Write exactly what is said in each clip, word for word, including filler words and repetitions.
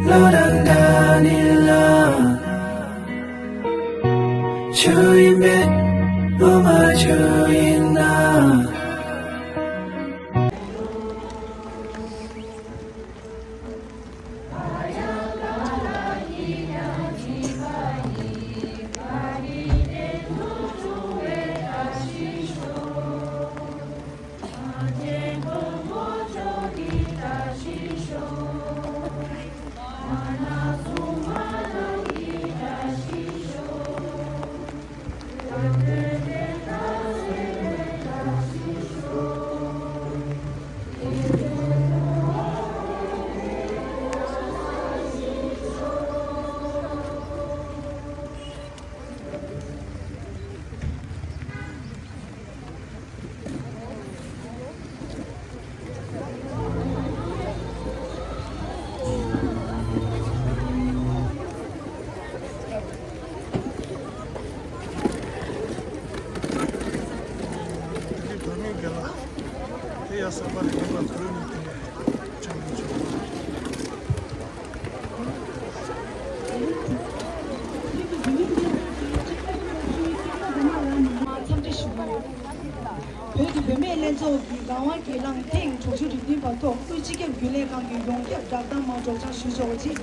བློ་རང་འདྲ་ནི་ལ། ཆུ་ཡིན་མེད་བློ་མ་ཆུ་ཡིན་ན། བོད་ཀྱི་བུད་མེད་ལྷན་ཚོགས་ཀྱི་རང་དབང་སྒེར་ལངས་ཐེངས་དྲུག་ཅུ་རེ་བདུན་པ་ཐོག་དབུས་སྤྱི་ཁྱབ་རྒྱུན་ལས་ཁང་གི་ཡོངས་ཁྱབ་བསྒྲགས་གཏམ་མར་སྒྲོག་སྦྱང་ཞུས་ཆོག་པ་ཅིག་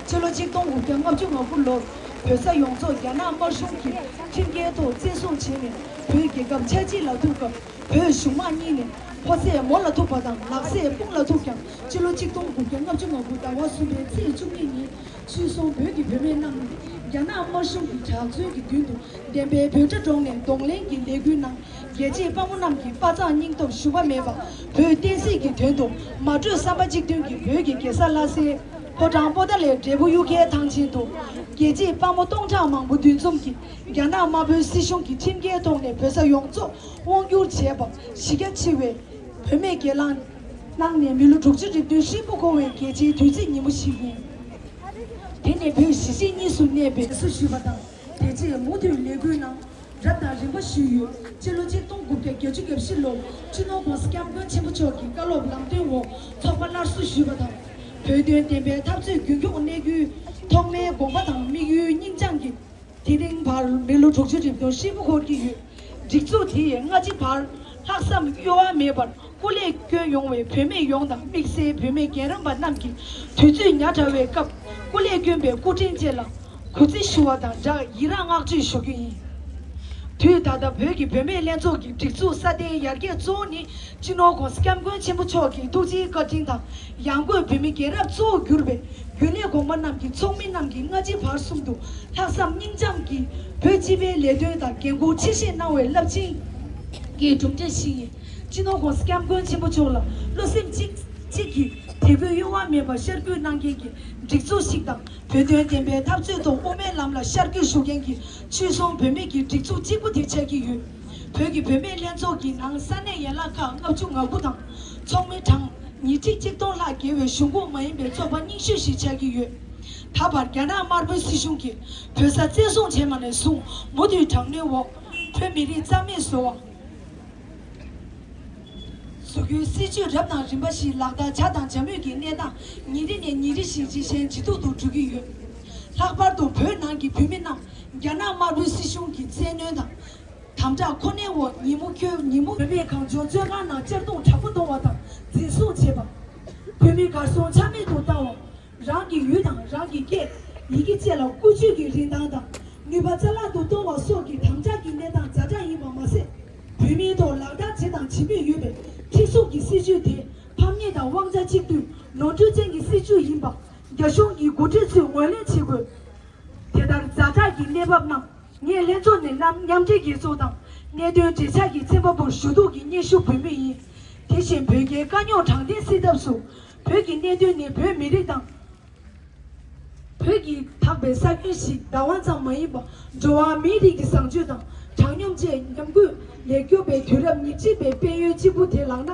སྤྱི་ལོ་གཅིག་སྟོང་དགུ་བརྒྱ་ལྔ་བཅུ་ང་དགུ་ལོར་བོད་ས་ཡོངས་རྫོགས་རྒྱ་ནག་དམར་གཞུང་གིས་ཁྲིམས་འགལ་ཐོག་བཙན་བཟུང་བྱས་ནས་བོད་རྒྱལ་ཁབ་ཆ་གཅིག་ལ་ཐུག་སྐབས། བོད་གཞུང་མང་གཉིས་ནས་ཕོ་ཚད་མོ་ལ་ཐུག་པ་དང་ལག་ཚད་དཔུང་ལ་ཐུག་ཀྱང་སྤྱི་ལོ་གཅིག་སྟོང་དགུ་བརྒྱ་ལྔ་བཅུ་ང་དགུ་ཟླ་བ་གསུམ་པའི་ཚེས་བཅུ་གཉིས་ཉིན་ཚུལ་བཟུང་བོད་ཀྱི་བུད་མེད་རྣམས་ནི་རྒྱ་ནག་དམར་གཞུང་གི་དྲག་རྩལ་གྱི་མདུན་དུ་བདེན་པའི་འབོད་སྒྲ་སྒྲོག་ནས་གདོང་ལེན་གྱི་ལས་འགུལ་ནང་རྒྱལ་གཅེས་དཔའ་མོ་རྣམས་ཀྱི་དཔའ་རྩལ་སྙིང་སྟོབས་ཞུམ་པ་མེད་པ། བོད་བསྟན་སྲིད་ཀྱི་དོན་དུ་མ་གྲོས་བསམ་པ་གཅིག་མཐུན་གྱིས་བོད་ཀྱི་རྒྱལ་ས་ལྷ་སའི་ཕོ་བྲང་པོ་ཏཱ་ལའི་འབྲས་བུ་གཡུ་ཁའི་ཐང་ཆེན་དུ་རྒྱལ་གཅེས་དཔའ་མོ་སྟོང་ཕྲག་མང་པོ་འདུ་འཛོམས་ཀྱིས་རྒྱ་ནག་དམར་པོའི་སྲིད་གཞུང་གིས་ཁྲིམས་འགལ་ཐོག་ནས་བོད་ས་ཡོངས་རྫོགས་དབང་བསྒྱུར་བྱས་པ་གཞི་རྒྱ་ཆེ་བའི་བུད་མེད་སྒེར་ལངས་གནང་ནས་མི་ལོ་དྲུག་ཅུ་རེ་བདུན་ཧྲིལ་པོ་འཁོར་བའི་རྒྱལ་སྤྱིའི་དུས་ཚིགས་ཉིན་མོ་ཞིག་ཡིན། དེ་ནི་བོད་གཞིས་བྱེས་གཉིས་སུ་གནས་པའི་སུ་ཞུས་པ་དང་། དེ་རྗེས་མུ་མཐུད་ལས་འགུལ་ནང་རབ་དང་རིམ་པ་ཞུས་ཡོད། སྤྱི་ལོ་གཅིག་སྟོང་དགུ་བརྒྱ་བརྒྱད་ཅུ་གྱ་བཞི་ལོར་སྤྱི་ནོར་༧གོང་ས་༧སྐྱབས་མགོན་ཆེན་པོ་མཆོག་གི་བཀའ་སློབ་ལམ་སྟོན་འོག་ཚོགས་པ་སླར་གསོ་ཞུས་པ་དང་། བོད་དོན་བདེན་པའི་འཐབ་རྩོད་རྒྱུན་འཁྱོངས་གནས་རྒྱུའི་ཐོག་མའི་དགོངས་པ་དང་དམིགས་ཡུལ་སྙིང་བཅངས་ཀྱིས། དེ་རིང་བར་མི་ལོ་དྲུག་ཅུ་རེ་བདུན་ཧྲིལ་པོ་འཁོར་གྱི་ཡོད། སྒྲིག་འཛུགས་དེ་ཡིས་སྔ་ཕྱི་བར་ལྷག་བསམ་གཡོ་བ་མེད་པར་སྐུ་ལས་བསྐྱོན་ཡོང་བའི་བུད་མེད་ཡོངས་དང་དམིགས་བསལ་བུད་མེད་རྒན་རབས་པ་རྣམས་ཀྱིས་དུས་ཚོད་ཉག་ཕྲ་བའི་སྐབས་སྐུ་ལས་བསྐྱོན་པའི་སྐུ་དྲིན་བཅས་ལ་གུས་བརྩི་ཞུ་བ་དང་སྦྲགས་ཡི་རངས་བསྔགས་བརྗོད་ཞུ་རྒྱུ་ཡིན། དུས་ད་ལྟ་བོད་ཀྱི་བུད་མེད་ལྷན་ཚོགས་ཀྱི་སྒྲིག་འཛུགས་སྲ་བརྟན་ཡར་རྒྱས་གཙོ་བོ་ནི་སྤྱི་ནོར་༧གོང་ས་༧སྐྱབས་མགོན་ཆེན་པོ་མཆོག་གི་ཐུགས་རྗེའི་བཀའ་དྲིན་དང་ཡང་སྒོས་བོད་མི་རྒན་རབས་གཙོ་བོར་གྱུར་པའི་རྒྱུན་ལས་གོང་མ་རྣམས་ཀྱི་ཚོགས་མི་རྣམས་ཀྱིས་སྔ་ཕྱི་བར་གསུམ་དུ་ལྷག་བསམ་སྙིང་བཅངས་ཀྱིས་བོད་སྤྱི་པའི་ལས་དོན་དང་འགན་འཁུར་ཆེ་བཞེས་གནང་བའི་རླབས་ཆེན་གྱི་གྲུབ་འབྲས་ཤིག་ཡིན། སྤྱི་ནོར་༧གོང་ས་༧སྐྱབས་མགོན་ཆེན་པོ་མཆོག་ལ་བློ་སེམས་གཅིག་གཅིག་གིས་དད་གུས་གཡོ་བ་མེད་པར་ཤར་བསྐྱོད་གནང་མཁན་གྱི་སྒྲིག་འཛུགས་ཤིག་དང་། བོད་དོན་བདེན་པའི་འཐབ་རྩོད་ཐོག་དབུ་མའི་ལམ་ལ་ཤར་བསྐྱོད་ཞུ་མཁན་གྱི་ཆོས་སྲུང་བུད་མེད་ཀྱི་སྒྲིག་འཛུགས་གཅིག་པུ་དེ་ཆགས་ཀྱི་ཡོད། བོད་ཀྱི་བུད་མེད་ལྷན་ཚོགས་ཀྱི་ནང་ས་གནས་ཡན་ལག་ཁག་ལྔ་བཅུ་ང་དགུ་དང་། ཚོགས་མི་གྲངས་ཉིས་ཁྲི་གཅིག་སྟོང་ལྷག་བརྒལ་བའི་གཞུང་ཁོངས་མ་ཡིན་པའི་ཚོགས་པ་རྙིང་ཤོས་ཤིག་ཆགས་ཀྱི་ཡོད། ད་བར་རྒྱ་ནག་དམར་པོའི་སྲིད་གཞུང་གིས་བོད་ས་བཙན་བཟུང་བྱས་པ་ནས་བཟུང་མུ་མཐུད་དྲག་གནོན་འོག་བོད་མི་རིགས་རྩ་མེད་བཟོ་བ། བཟོ་རྒྱུའི་སྲིད་བྱུས་རབ་དང་རིམ་པ་ཞིག་ལག་བསྟར་བྱ་དང་བྱ་མུས་ཀྱི་གནས་སྟངས་ཉིན་རེ་ནས་ཉིན་རེ་བཞིན་ཇེ་ཞན་ཇེ་སྡུག་ཏུ་འགྲོ་གི་ཡོད། ལྷག་པར་དུ་བོད་ནང་གི་བོད་མི་རྣམས་རྒྱ་ནག་དམར་པོའི་སྲིད་གཞུང་གི་བཙན་གནོན་དང་། དམ་དྲག་ཁོ་ནའི་འོག་ཉིན་མོ་འཁྱོལ་ཉིན་མོ་བོད་མིའི་གང་བྱུང་བཙོན་ཁང་ནང་གཅར་རྡུང་དྲག་པོ་གཏོང་བ་དང་འཛིན་བཟུང་བྱེད་པ། བོད་མི་གར་སོང་ཆ་མེད་དུ་བཏང་བ། རང་གི་ཡུལ་དང་རང་གི་སྐད། ཡི་གེ་བཅས་ལ་བཀོལ་སྤྱོད་ཀྱི་རིན་ཐང་དང་ནུས་པ་རྩ་བརླག་ཏུ་གཏོང་བ་སོགས་ཀྱི་དམ་དྲག་གི་གནས་སྟངས་ཛ་དྲག་ཡིན་པ་མ་ཟད། བོད་མིའི་ཐོག་ལག་བསྟར་བྱས་དང་བྱེད་མུས་ཡོད་པའི་ཁྲིམས་སྲུང་གི་སྲིད་བྱུས་དེ་ཕམ་ཉེས་དང་དབང་ཆ་གཅིག་སྡུད་ནོར་འཁྲུལ་ཅན་གྱི་སྲིད་བྱུས་ཡིན་པ་རྒྱ་གཞུང་གི་འགོ་ཁྲིད་ཚོས་ངོས་ལེན་བྱེད་དགོས། དེ་ལྟར་ཛ་དྲག་གི་གནས་བབ་རྣམས་ངས་ལྷན་ཚོགས་ནས་མཉམ་འབྲེལ་རྒྱལ་ཚོགས་དང་གནད་དོན་འབྲེལ་ཆགས་ཀྱི་ཚན་པ་པོར་ཞུ་གཏུག་གི་སྙན་ཞུ་འབུལ་མུས་ཡིན། དེ་བཞིན་བོད་རྒྱའི་དཀའ་རྙོག་དྲང་བདེན་སེལ་ཐབས་སུ་བོད་ཀྱི་གནད་དོན་ནི་བོད་མི་རིགས་དང་། བོད་ཀྱིས་དག་པའི་ས་ཁུལ་ཞིག་བདག་དབང་ཙམ་མ་ཡིན་པར་འགྲོ་བ་མིའི་རིགས་ཀྱི་བཟང་སྤྱོད་དང་དྲང་སྙོམས་བཅས་ཉམས་རྒུད་ལས་སྐྱོབ་པའི་དུས་རབས་ཉེར་གཅིག་པའི་དཔལ་ཡོན་གཅིག་པུ་དེ་ལགས་ན།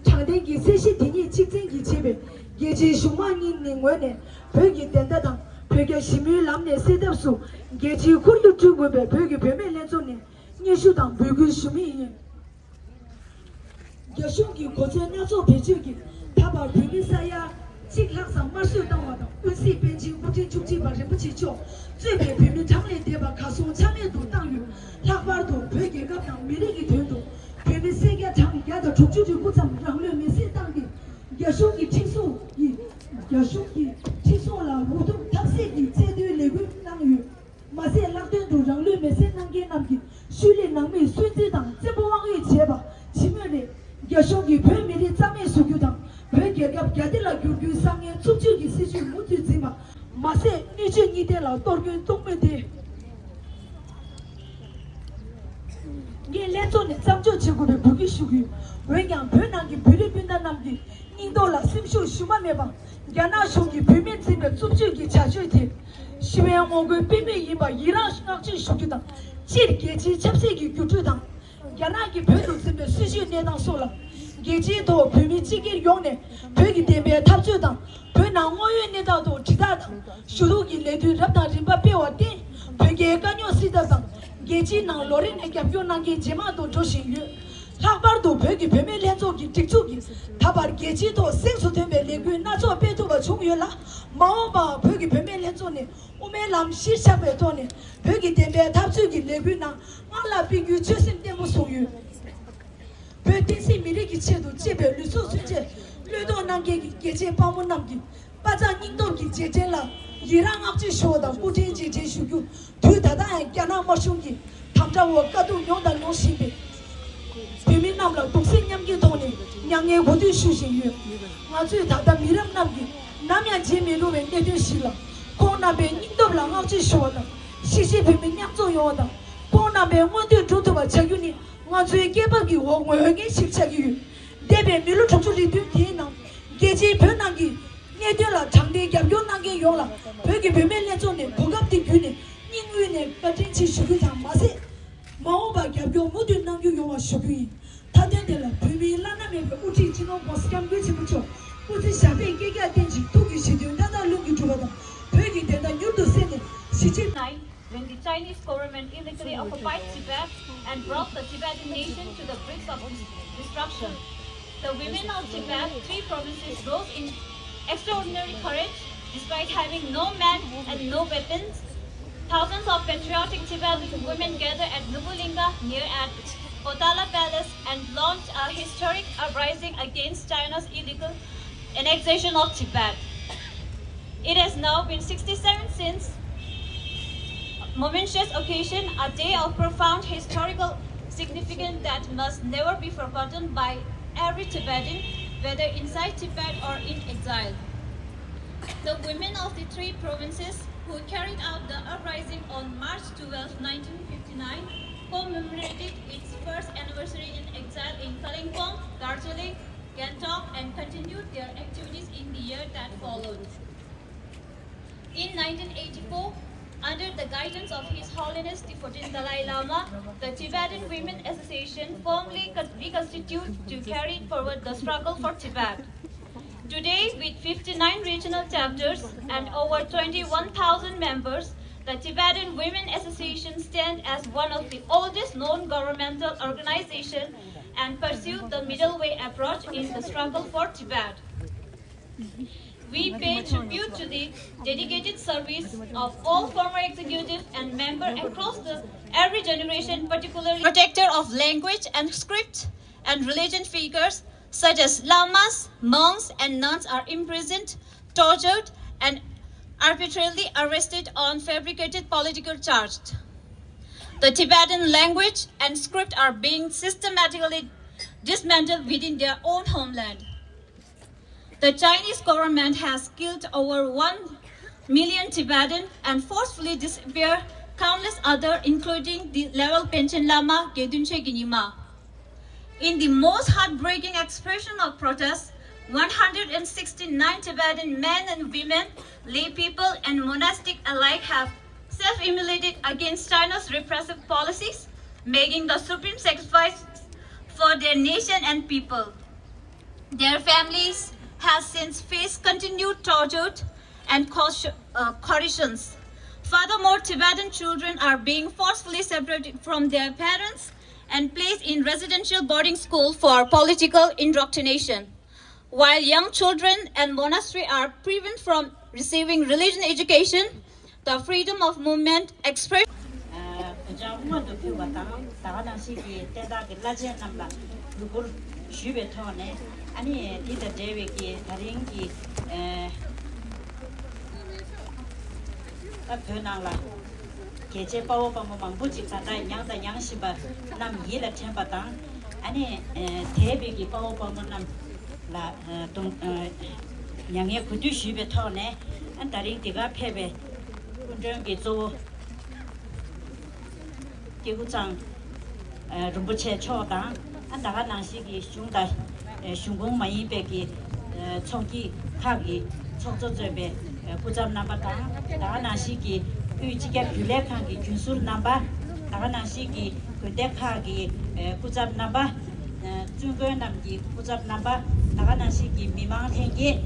དྲང་བདེན་གྱི་ཚད་གཞི་དེ་ཉིད་གཅིག་མཚན་གྱིས་བྱས་པའི་རྒྱལ་སྤྱིའི་གཞུང་མང་གཉིས་ནས་ངོས་ནས་བོད་ཀྱི་བདེན་མཐའ་དང་བོད་རྒྱ་ཞི་མོལ་ལམ་ནས་སེལ་ཐབས་སུ་རྒྱལ་སྤྱིའི་ཁོར་ཡུག་བསྐྲུན་དགོས་པའི་བོད་ཀྱི་བུད་མེད་ལྷན་ཚོགས་ནས་སྙན་ཞུ་དང་འབོད་སྐུལ་ཞུ་མུས་ཡིན། རྒྱ་གཞུང་གི་གོ་མཚོན་སྣ་ཚོགས་བེད་སྤྱོད་ཀྱིས་ད་བར་བོད་མི་ས་ཡ་གཅིག་ལྷག་ཙམ་དམར་གསོད་བཏང་བ་དང་། ཀུན་གཟིགས་ པཎ་ཆེན་སྐུ་ཕྲེང་བཅུ་གཅིག་པ་རིན་པོ་ཆེ་མཆོག་གཙོས་པའི་བོད་མི་གྲངས་ལས་འདས་པ་གར་སོང་ཆ་མེད་དུ་བཏང་ཡོད། ལྷག་པར་དུ་བོད་རྒྱལ་ཁབ་དང་མི་རིགས་ཀྱི་དོན་དུ་བོད་མི་སེར་སྐྱ་གྲངས་བརྒྱ་དང་དྲུག་ཅུ་དྲུག་ཅུ་ཙམ་རང་ལུས་མེར་སྲེག་བཏང་སྟེ། རྒྱ་གཞུང་གི་ཁྲིམས་སྲུང་གི་རྒྱ་གཞུང་གི་ཁྲིམས་སྲུང་ལ་རོགས་ཐུག་ཐབས་ཟད་ཀྱི་རྩ་དོན་ལས་འགུལ་གནང་ཡོད། མ་ཟད་ལྷག་དོན་དུ་རང་ལུས་མེར་སྲེག་གནང་མཁན་རྣམས་ཀྱི་ཤུལ་ལས་ནང་མིས་སུན་གཙེར་དང་བཙན་པོ་དབང་ཡོད་བྱས་པ་ཇི་མོ་རེད། རྒྱ་གཞུང་གིས་བོད་མི་རིགས་རྩ་མེད་བཟོ་རྒྱུ་དང་བོད་རྒྱལ་ཁབ་རྒྱ་སྡེ་ལ་བསྒྱུར་རྒྱུའི་བཟང་ངན་འཚུབ་ཇུས་ཀྱི་སྲིད་ཇུས་མུ་མཐུད་འཛིན་པ་མ་ཟད་སྣོད་བཅུད་གཉིས་ལྡན་ལ་གཏོར་སྐྱོན་གཏོང་མུས་ཏེ། ངས་ལྷན་ཚོགས་ནས་བརྩམས་ཆོས་བྱེད་དགོས་པའི་འབོད་སྐུལ་ཞུ་གི་ཡོད། འོན་ཀྱང་བོད་ནང་གི་བོད་རིགས་སྤུན་ཟླ་རྣམས་ཀྱི་སྙིང་སྟོབས་ལ་སེམས་ཤུགས་ཞུམ་པ་མེད་པར་རྒྱ་ནག་གཞུང་གིས་བོད་མིར་འཛིན་པའི་རྩུབ་སྤྱོད་ཀྱི་བྱ་སྤྱོད་དེ་ཞི་བའི་ངོ་རྒོལ་དཔེ་མེད་ཡིན་པར་ཡི་རངས་བསྔགས་བརྗོད་ཞུ་རྒྱུ་དང་། སྤྱིར་རྒྱལ་སྤྱིའི་ཆབ་སྲིད་ཀྱི་འགྱུར་འགྲོས་དང་། རྒྱ་ནག་གིས་བོད་དུ་འཛིན་པའི་སྲིད་བྱུས་གནས་སྟངས་སོགས་ལ། རྒྱལ་སྤྱིའི་ཐོག་བོད་མི་སྤྱི་སྒེར་ཡོངས་ནས་བོད་ཀྱི་བདེན་པའི་འཐབ་རྩོད་དང་། བོད་ནང་དངོས་ཡོད་གནས་སྟངས་ཐོག་དྲིལ་བསྒྲགས་དང་ཞུ་གཏུག་གི་ལས་དོན་རབ་དང་རིམ་པ་སྤེལ་བར་བརྟེན། བོད་རྒྱའི་དཀའ་རྙོག་སེལ་ཐབས་དང་། རྒྱལ་སྤྱིའི་ནང་ལོ་རེ་ནས་རྒྱབ་སྐྱོར་གནང་མཁན་ཇེ་མང་དུ་འགྲོ་བཞིན་ཡོད། ལྷག་པར་དུ་བོད་ཀྱི་བུད་མེད་ལྷན་ཚོགས་ཀྱི་སྒྲིག་འཛུགས་ཀྱིས་ད་བར་རྒྱལ་སྤྱིའི་ཐོག་གཟེངས་སུ་ཐོན་པའི་ལས་འགུལ་སྣ་ཚོགས་སྤེལ་ཐུབ་པ་བྱུང་ཡོད་ལ། མ་འོངས་པའང་བོད་ཀྱི་བུད་མེད་ལྷན་ཚོགས་ནས་དབུ་མའི་ལམ་གཞིར་བཞག་པའི་ཐོག་ནས་བོད་ཀྱི་བདེན་པའི་འཐབ་རྩོད་ཀྱི་ལས་འགུལ་ནང་སྔར་ལ་སྤེལ་རྒྱུའི་ཆོད་སེམས་བརྟན་པོ་བཟུང་ཡོད། བོད་བསྟན་སྲིད་མི་རིགས་ཀྱི་ཆེད་དུ་གཅེས་པའི་ལུས་སྲོག་ཚུན་ཆད་བློས་གཏོང་གནང་མཁན་གྱི་རྒྱལ་གཅེས་དཔའ་མོ་རྣམས་ཀྱི་དཔའ་མཛངས་སྙིང་སྟོབས་ཀྱི་རྗེས་དྲན་ལ་ཡི་རངས་བསྔགས་བརྗོད་ཞུ་བ་དང་སྐུ་ཕྲེང་རྗེས་དྲན་ཞུ་རྒྱུ། དུས་ད་ལྟ་ཡང་རྒྱ་ནག་དམར་གཞུང་གིས་དམ་དྲག་འོག་དཀའ་སྡུག་མྱོང་དང་མྱོང་བཞིན་པའི་བོད་མི་རྣམས་ལ་གདུང་སེམས་མཉམ་སྐྱེད་ཐོག་ནས་མྱ་ངན་གུས་འདུད་ཞུ་བཞིན་ཡོད། ང་ཚོས་ད་ལྟ་མི་རབས་རྣམས་ཀྱིས་ནམ་ཡང་བརྗེད་མི་རུང་བའི་གནད་དོན་ཞིག་ལ་ཁོང་རྣམ་པའི་སྙིང་སྟོབས་ལ་བསྔགས་བརྗོད་ཞུ་བ་དང་། གཞིས་བྱེས་བོད་མི་མཉམ་འཛོམས་ཡོང་བ་དང་། ཁོང་རྣམ་པའི་མངོན་འདོད་འགྲུབ་ཐུབ་པ་བྱ་རྒྱུ་ནི་ང་ཚོའི་སྐྱེས་བབ་ཀྱི་འོག་ངོས་འགན་ཞིག་ཆགས་ཀྱི་ཡོད། འདས་པའི་མི་ལོ་དྲུག་ཅུ་རེ་བདུན་དེའི་ནང་རྒྱལ་སྤྱིའི་བོད་ནང་གི་གནད་དོན་ལ་དྲང་བདེན་རྒྱབ་སྐྱོར་གནང་མཁན་ཡོངས་ལ་བོད་ཀྱི་བུད་མེད་ལྷན་ཚོགས་ནས་གོ་སྐབས་འདི་བརྒྱུད་ནས་སྙིང་དབུས་ནས་བཀའ་དྲིན་ཆེ་ཞུ་རྒྱུ་དང་མ་ཟད། མ་འོངས་པར་རྒྱབ་སྐྱོར་མུ་མཐུད་གནང་རྒྱུ་ཡོང་བ་ཞུ་རྒྱུ་ཡིན། མཐའ་དོན་དེ་ལ་བོད་མིའི་བླ་ན་མེད་པའི་དབུ་ཁྲིད་སྤྱི་ནོར་༸གོང་ས་༸སྐྱབས་མགོན་ཆེན་པོ་མཆོག་སྐུ་ཚེ་ཞབས་པད་བསྐལ་བརྒྱར་བརྟན་ཅིང་ཐུགས་ཀྱི་བཞེད་དོན་མཐའ་དག་ལྷུན་གྱིས་གྲུབ་པ་དང་། བོད་ཀྱི་བདེན་མཐའ་མྱུར་དུ་གསལ་ནས་གཞིས་བྱེས། When the Chinese government illegally occupied Tibet and brought the Tibetan nation to the brink of destruction, the women of Tibet, three provinces, rose in extraordinary courage despite having no men and no weapons. Thousands of patriotic Tibetan women gathered at Nubulinga near at Potala Palace and launched a historic uprising against China's illegal annexation of Tibet. It has now been sixty-seven since momentous occasion, a day of profound historical significance that must never be forgotten by every Tibetan, whether inside Tibet or in exile. The women of the three provinces who carried out the uprising on March twelfth, nineteen fifty-nine, commemorated its first anniversary in exile in Kalimpong, Darjeeling, Gangtok, and continued their activities in the year that followed. In nineteen eighty-four, under the guidance of His Holiness the fourteenth Dalai Lama, the Tibetan Women Association formally con-, reconstituted to carry forward the struggle for Tibet. Today, with fifty-nine regional chapters and over twenty-one thousand members, the Tibetan Women Association stands as one of the oldest non-governmental organizations and pursues the middle way approach in the struggle for Tibet. We pay tribute to the dedicated service of all former executives and members across the every generation, particularly protector of language and script and religion figures such as lamas, monks, and nuns are imprisoned, tortured, and arbitrarily arrested on fabricated political charges. The Tibetan language and script are being systematically dismantled within their own homeland. The Chinese government has killed over one million Tibetans and forcefully disappeared countless others, including the revered Panchen Lama Gyaltsab Ngawang Namgyal. In the most heartbreaking expression of protest, one hundred sixty-nine Tibetan men and women, lay people and monastic alike, have self-immolated against China's repressive policies, making the supreme sacrifice for their nation and people. Their families have since faced continued torture and coerci-, uh, coercions. Furthermore, Tibetan children are being forcefully separated from their parents and placed in residential boarding school for political indoctrination. While young children and monastery are prevented from receiving religion education, the freedom of movement, expression, བོད་ལྗོངས་སྔོན་དུ་ཕུལ་བ་དང་། ད་ག་ནང་བཞིན་གྱི་བསྟན་བདག་གི་བླ་ཆེན་རྣམས་ལ་གུས་བཀུར་ཞུས་པའི་ཐོག་ནས། ཨ་ནི་དེ་དང་འབྲེལ་བའི་གི་ད་རིང་གི་ཨ་བོད་ནང་ལ་རྒྱལ་གཅེས་དཔའ་བོ་དཔའ་མོ་མང་པོ་ཅིག་ད་ལྟ་མྱངས་དང་མྱང་བཞིན་པ་རྣམས་ཡིད་ལ་དྲན་པ་དང་། ཨ་ནི་ཨ་འདས་པའི་གི་དཔའ་བོ་དཔའ་མོ་རྣམས་ལ་ཨ་དུང་ཨ་མྱ་ངན་གུས་འདུད་ཞུས་པའི་ཐོག་ནས། ཨ་ད་རིང་འདི་གར་ཕེབས་པའི་སྐུ་མགྲོན་གྱི་གཙོ་བོ་སྐྱེ་དགུ་ཚང་ཨ་རིན་པོ་ཆེ་མཆོག་དང་། ཨ་ད་ག་ནང་བཞིན་གྱི་གཞུང་དང་ཨ་གཞུང་ཁོངས་མ་ཡིན་པའི་གི་ཨ་ཚོགས་སྐྱིད་ཁག་གི་ཚོགས་གཙོ་གཙོས་པའི་ཨ་སྐུ་ཚབ་རྣམ་པ་དང་། ད་ག་ནང་བཞིན་གྱི་དབུས་སྤྱི་ཁྱབ་རྒྱུན་ལས་ཁང་གི་རྒྱུན་ཟུར་རྣམ་པ། ད་ག་ནང་བཞིན་གྱི་དགོན་སྡེ་ཁག་གི་ཨ་སྐུ་ཚབ་རྣམ་པ། ཨ་བཙུན་དགོན་རྣམས་ཀྱི་སྐུ་ཚབ་རྣམ་པ། ད་ག་ནང་བཞིན་གྱི་མི་མང་ལྷན་རྒྱས།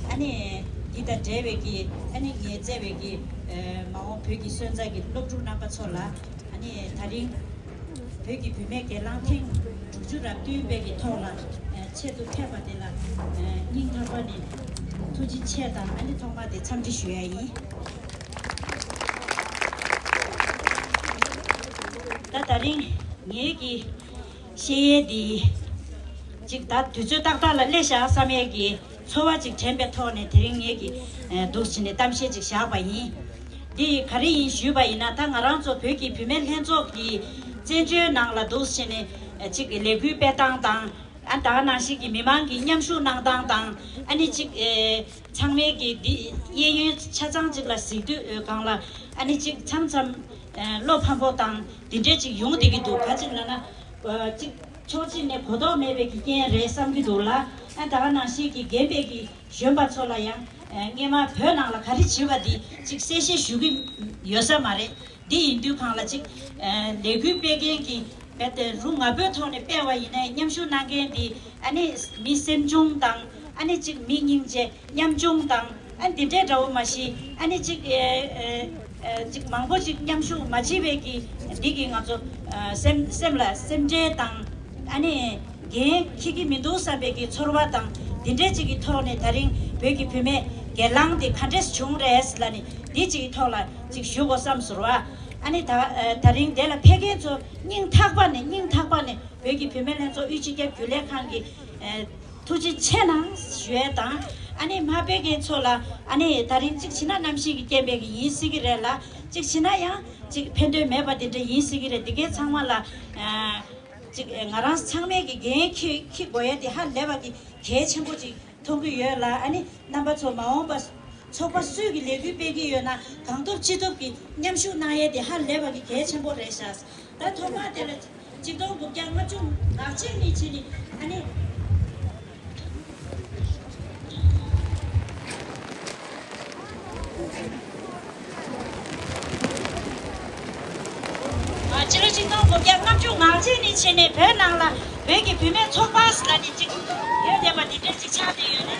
ཨ་ནི་འདི་དང་འབྲེལ་བའི་གི་ཨ་ནི་ངས་བཙལ་བའི་གི་ཨ་མ་འོངས་བོད་ཀྱི་སོན་རྩ་གི་སློབ་ཕྲུག་རྣམ་པ་ཚོ་ལ། ཨ་ནི་ད་རིང་བོད་ཀྱི་བུད་མེད་སྒེར་ལངས་ཐེངས་དྲུག་ཅུ་ར་བདུན་པའི་གི་ཐོག་ལ་ཨ་ཆེད་དུ་ཕེབས་པ་དེ་ལ་ཨ་སྙིང་ཐག་པ་ནས་ཐུགས་རྗེ་ཆེ་དང་། ཨ་ནི་ཐོག་མ་དེ་འཚམས་འདྲི་ཞུ་ཡ་ཡིན། ད་ད་རིང་ངའི་གི་བཤད་ཡས་འདི་ཅིག་ད་དུས་ཚོད་ཏག་ཏག་ལ་སླེབས་ཤག་བསམ་ཡས་ཀྱི་ཚོར་བ་ཅིག་དྲན་པའི་ཐོག་ནས། དེ་རིང་ངས་ཀྱི་ཨ་འདུག་བྱས་ནས་གཏམ་བཤད་ཅིག་བཞག་པ་ཡིན། འདི་ག་རེ་ཡིན་ཞུས་པ་ཡིན་ན། ད་ང་རང་ཚོ་བོད་ཀྱི་བུད་མེད་ལྷན་ཚོགས་ཀྱི་བཙན་བྱོལ་ནང་ལ་འདུག་བྱས་ནས་ཨ་ཅིག་ལས་འགུལ་སྤེལ་སྟངས་དང་། ཨ་ད་ག་ནང་བཞིན་གྱི་མི་མང་གི་མཉམ་ཞུགས་གནང་སྟངས་དང་། ཨ་ནི་ཅིག་ཨ་ཚང་མས་ཀྱི་འདི་གཡས་གཡོན་ཆ་ཚང་ཅིག་ལ་གཟིགས་དུས་སྒང་ལ། ཨ་ནི་ཅིག་མཚམས་མཚམས་ཨ་བློ་ཕམ་པོ་དང་འདི་འདྲས་ཅིག་ཡོང་བསྡད་ཀྱི་འདུག་ག་ཅིག་ལབ་ན། ཨ་ཅིག་ཕྱོགས་གཅིག་ནས་གོ་རྟོགས་མེད་པའི་གི་རྐྱེན་རེད་བསམ་གྱི་འདུག་ལ། ཨ་ད་ག་ནང་བཞིན་གྱི་རྒན་པའི་གི་གཞོན་པ་ཚོ་ལ་ཡང་ཨ་སྔས་མ་བོད་ནང་ལ་ག་རེ་བྱེད་པ་འདི་ཅིག་གསལ་བཤད་ཞུ་གི་ཡོད་ས་མ་རེད། འདི་ཡིན་དུས་སྒང་ལ་ཅིག་ཨ་ལས་འགུལ་སྤེལ་མཁན་གྱི་རྦད་དེ་རུ་ང་པོའི་ཐོག་ནས་སྤེལ་བ་ཡིན་ནའི། མཉམ་ཞུགས་གནང་མཁན་འདི་ཨ་ནི་མི་སེམས་ཆུང་དང་། ཨ་ནི་ཅིག་མི་སྙིང་རྗེ་ཉམ་ཆུང་དང་། ཨ་འདི་འདྲའི་འདྲ་བོ་མ་གཞི། ཨ་ནི་ཅིག་ཨེ་ཨེ་ཨེ་ཅིག་མང་པོ་ཅིག་མཉམ་ཞུགས་མ་བྱས་པའི་གི་འདི་གི་ང་ཚོ་ཨ་སེམས་སེམས་ལ་སེམས་ཁྲལ་དང་། ཨ་ནི་འགན་འཁྱེར་གྱི་མི་འདུག་བསམ་པའི་གི་ཚོར་བ་དང་། འདི་འདྲའི་ཅིག་གི་ཐོག་ནས་ད་རིང་བོད་ཀྱི་བུད་མེད་སྒེར་ལངས་དེ་ག་འདྲས་བྱུང་རེད་ལབ་ནས། འདི་ཅིག་གི་ཐོག་ལ་ཅིག་ཞུ་དགོས་བསམ་ཟེར་བ། ཨ་ནི་ད་ཨ་ད་རིང་དེ་ལ་ཕེབས་མཁན་ཚོ་སྙིང་ཐག་པ་ནས་སྙིང་ཐག་པ་ནས་བོད་ཀྱི་བུད་མེད་ལྷན་ཚོགས་དབུས་སྤྱི་ཁྱབ་རྒྱུན་ལས་ཁང་གི་ཨ་ཐུགས་རྗེ་ཆེ་གནང་ཞུ་ཡས་དང་། ཨ་ནི་མ་ཕེབས་མཁན་ཚོ་ལ་ཨ་ནི་ད་རིང་གཅིག་བྱས་ན་གནམ་གཤིས་ཀྱི་རྐྱེན་པས་ཀྱི་ཡིན་སྲིད་ཀྱི་རེད་ལ། གཅིག་བྱས་ན་ཡང་གཅིག་ཕན་ཐོགས་མེད་པ་དེ་འདྲ་ཡིན་སྲིད་ཀྱི་རེད། དེ་གའི་ཚང་མ་ལ་ཨ་གཅིག་ང་རང་ཚང་མས་ཀྱི་འགན་འཁྱེར་འཁྱེར་དགོས་ཡས་དེ་ཧ་ལས་པ་གི་གལ་ཆེན་པོ་ཅིག་མཐོང་གི་ཡོད་ལ། ཨ་ནི་རྣམ་པ་ཚོ་མ་འོངས་པ་ཚོགས་པ་སུས་ཀྱི་ལས་འགུལ་སྤེལ་གྱི་ཡོད་ན། གང་ཐུབ་ཅི་ཐུབ་ཀྱི་མཉམ་ཞུགས་གནང་ཡས་དེ་ཧ་ལས་པ་གི་གལ་ཆེན་པོ་རེད་ཤག་ད་ཐོག་མ་དེ་ལ་ཆིག་སྟོང་དགུ་བརྒྱ་ལྔ་བཅུ་ང་གཅིག་ནས་བྱས་ནས། ཨ་ནི་ཕྱི་ལོ་ཆིག་སྟོང་དགུ་བརྒྱ་ལྔ་བཅུ་ང་གཅིག་ནས་བྱས་ནས་བོད་ནང་ལ་བོད་ཀྱི་བུད་མེད་ཚོགས་པ་ཟེར་ལབ་ནས་ཅིག་ཡོད་བསྡད་པ་འདི་འདྲ་ཅིག་ཆགས་བསྡད་ཡོད་ན།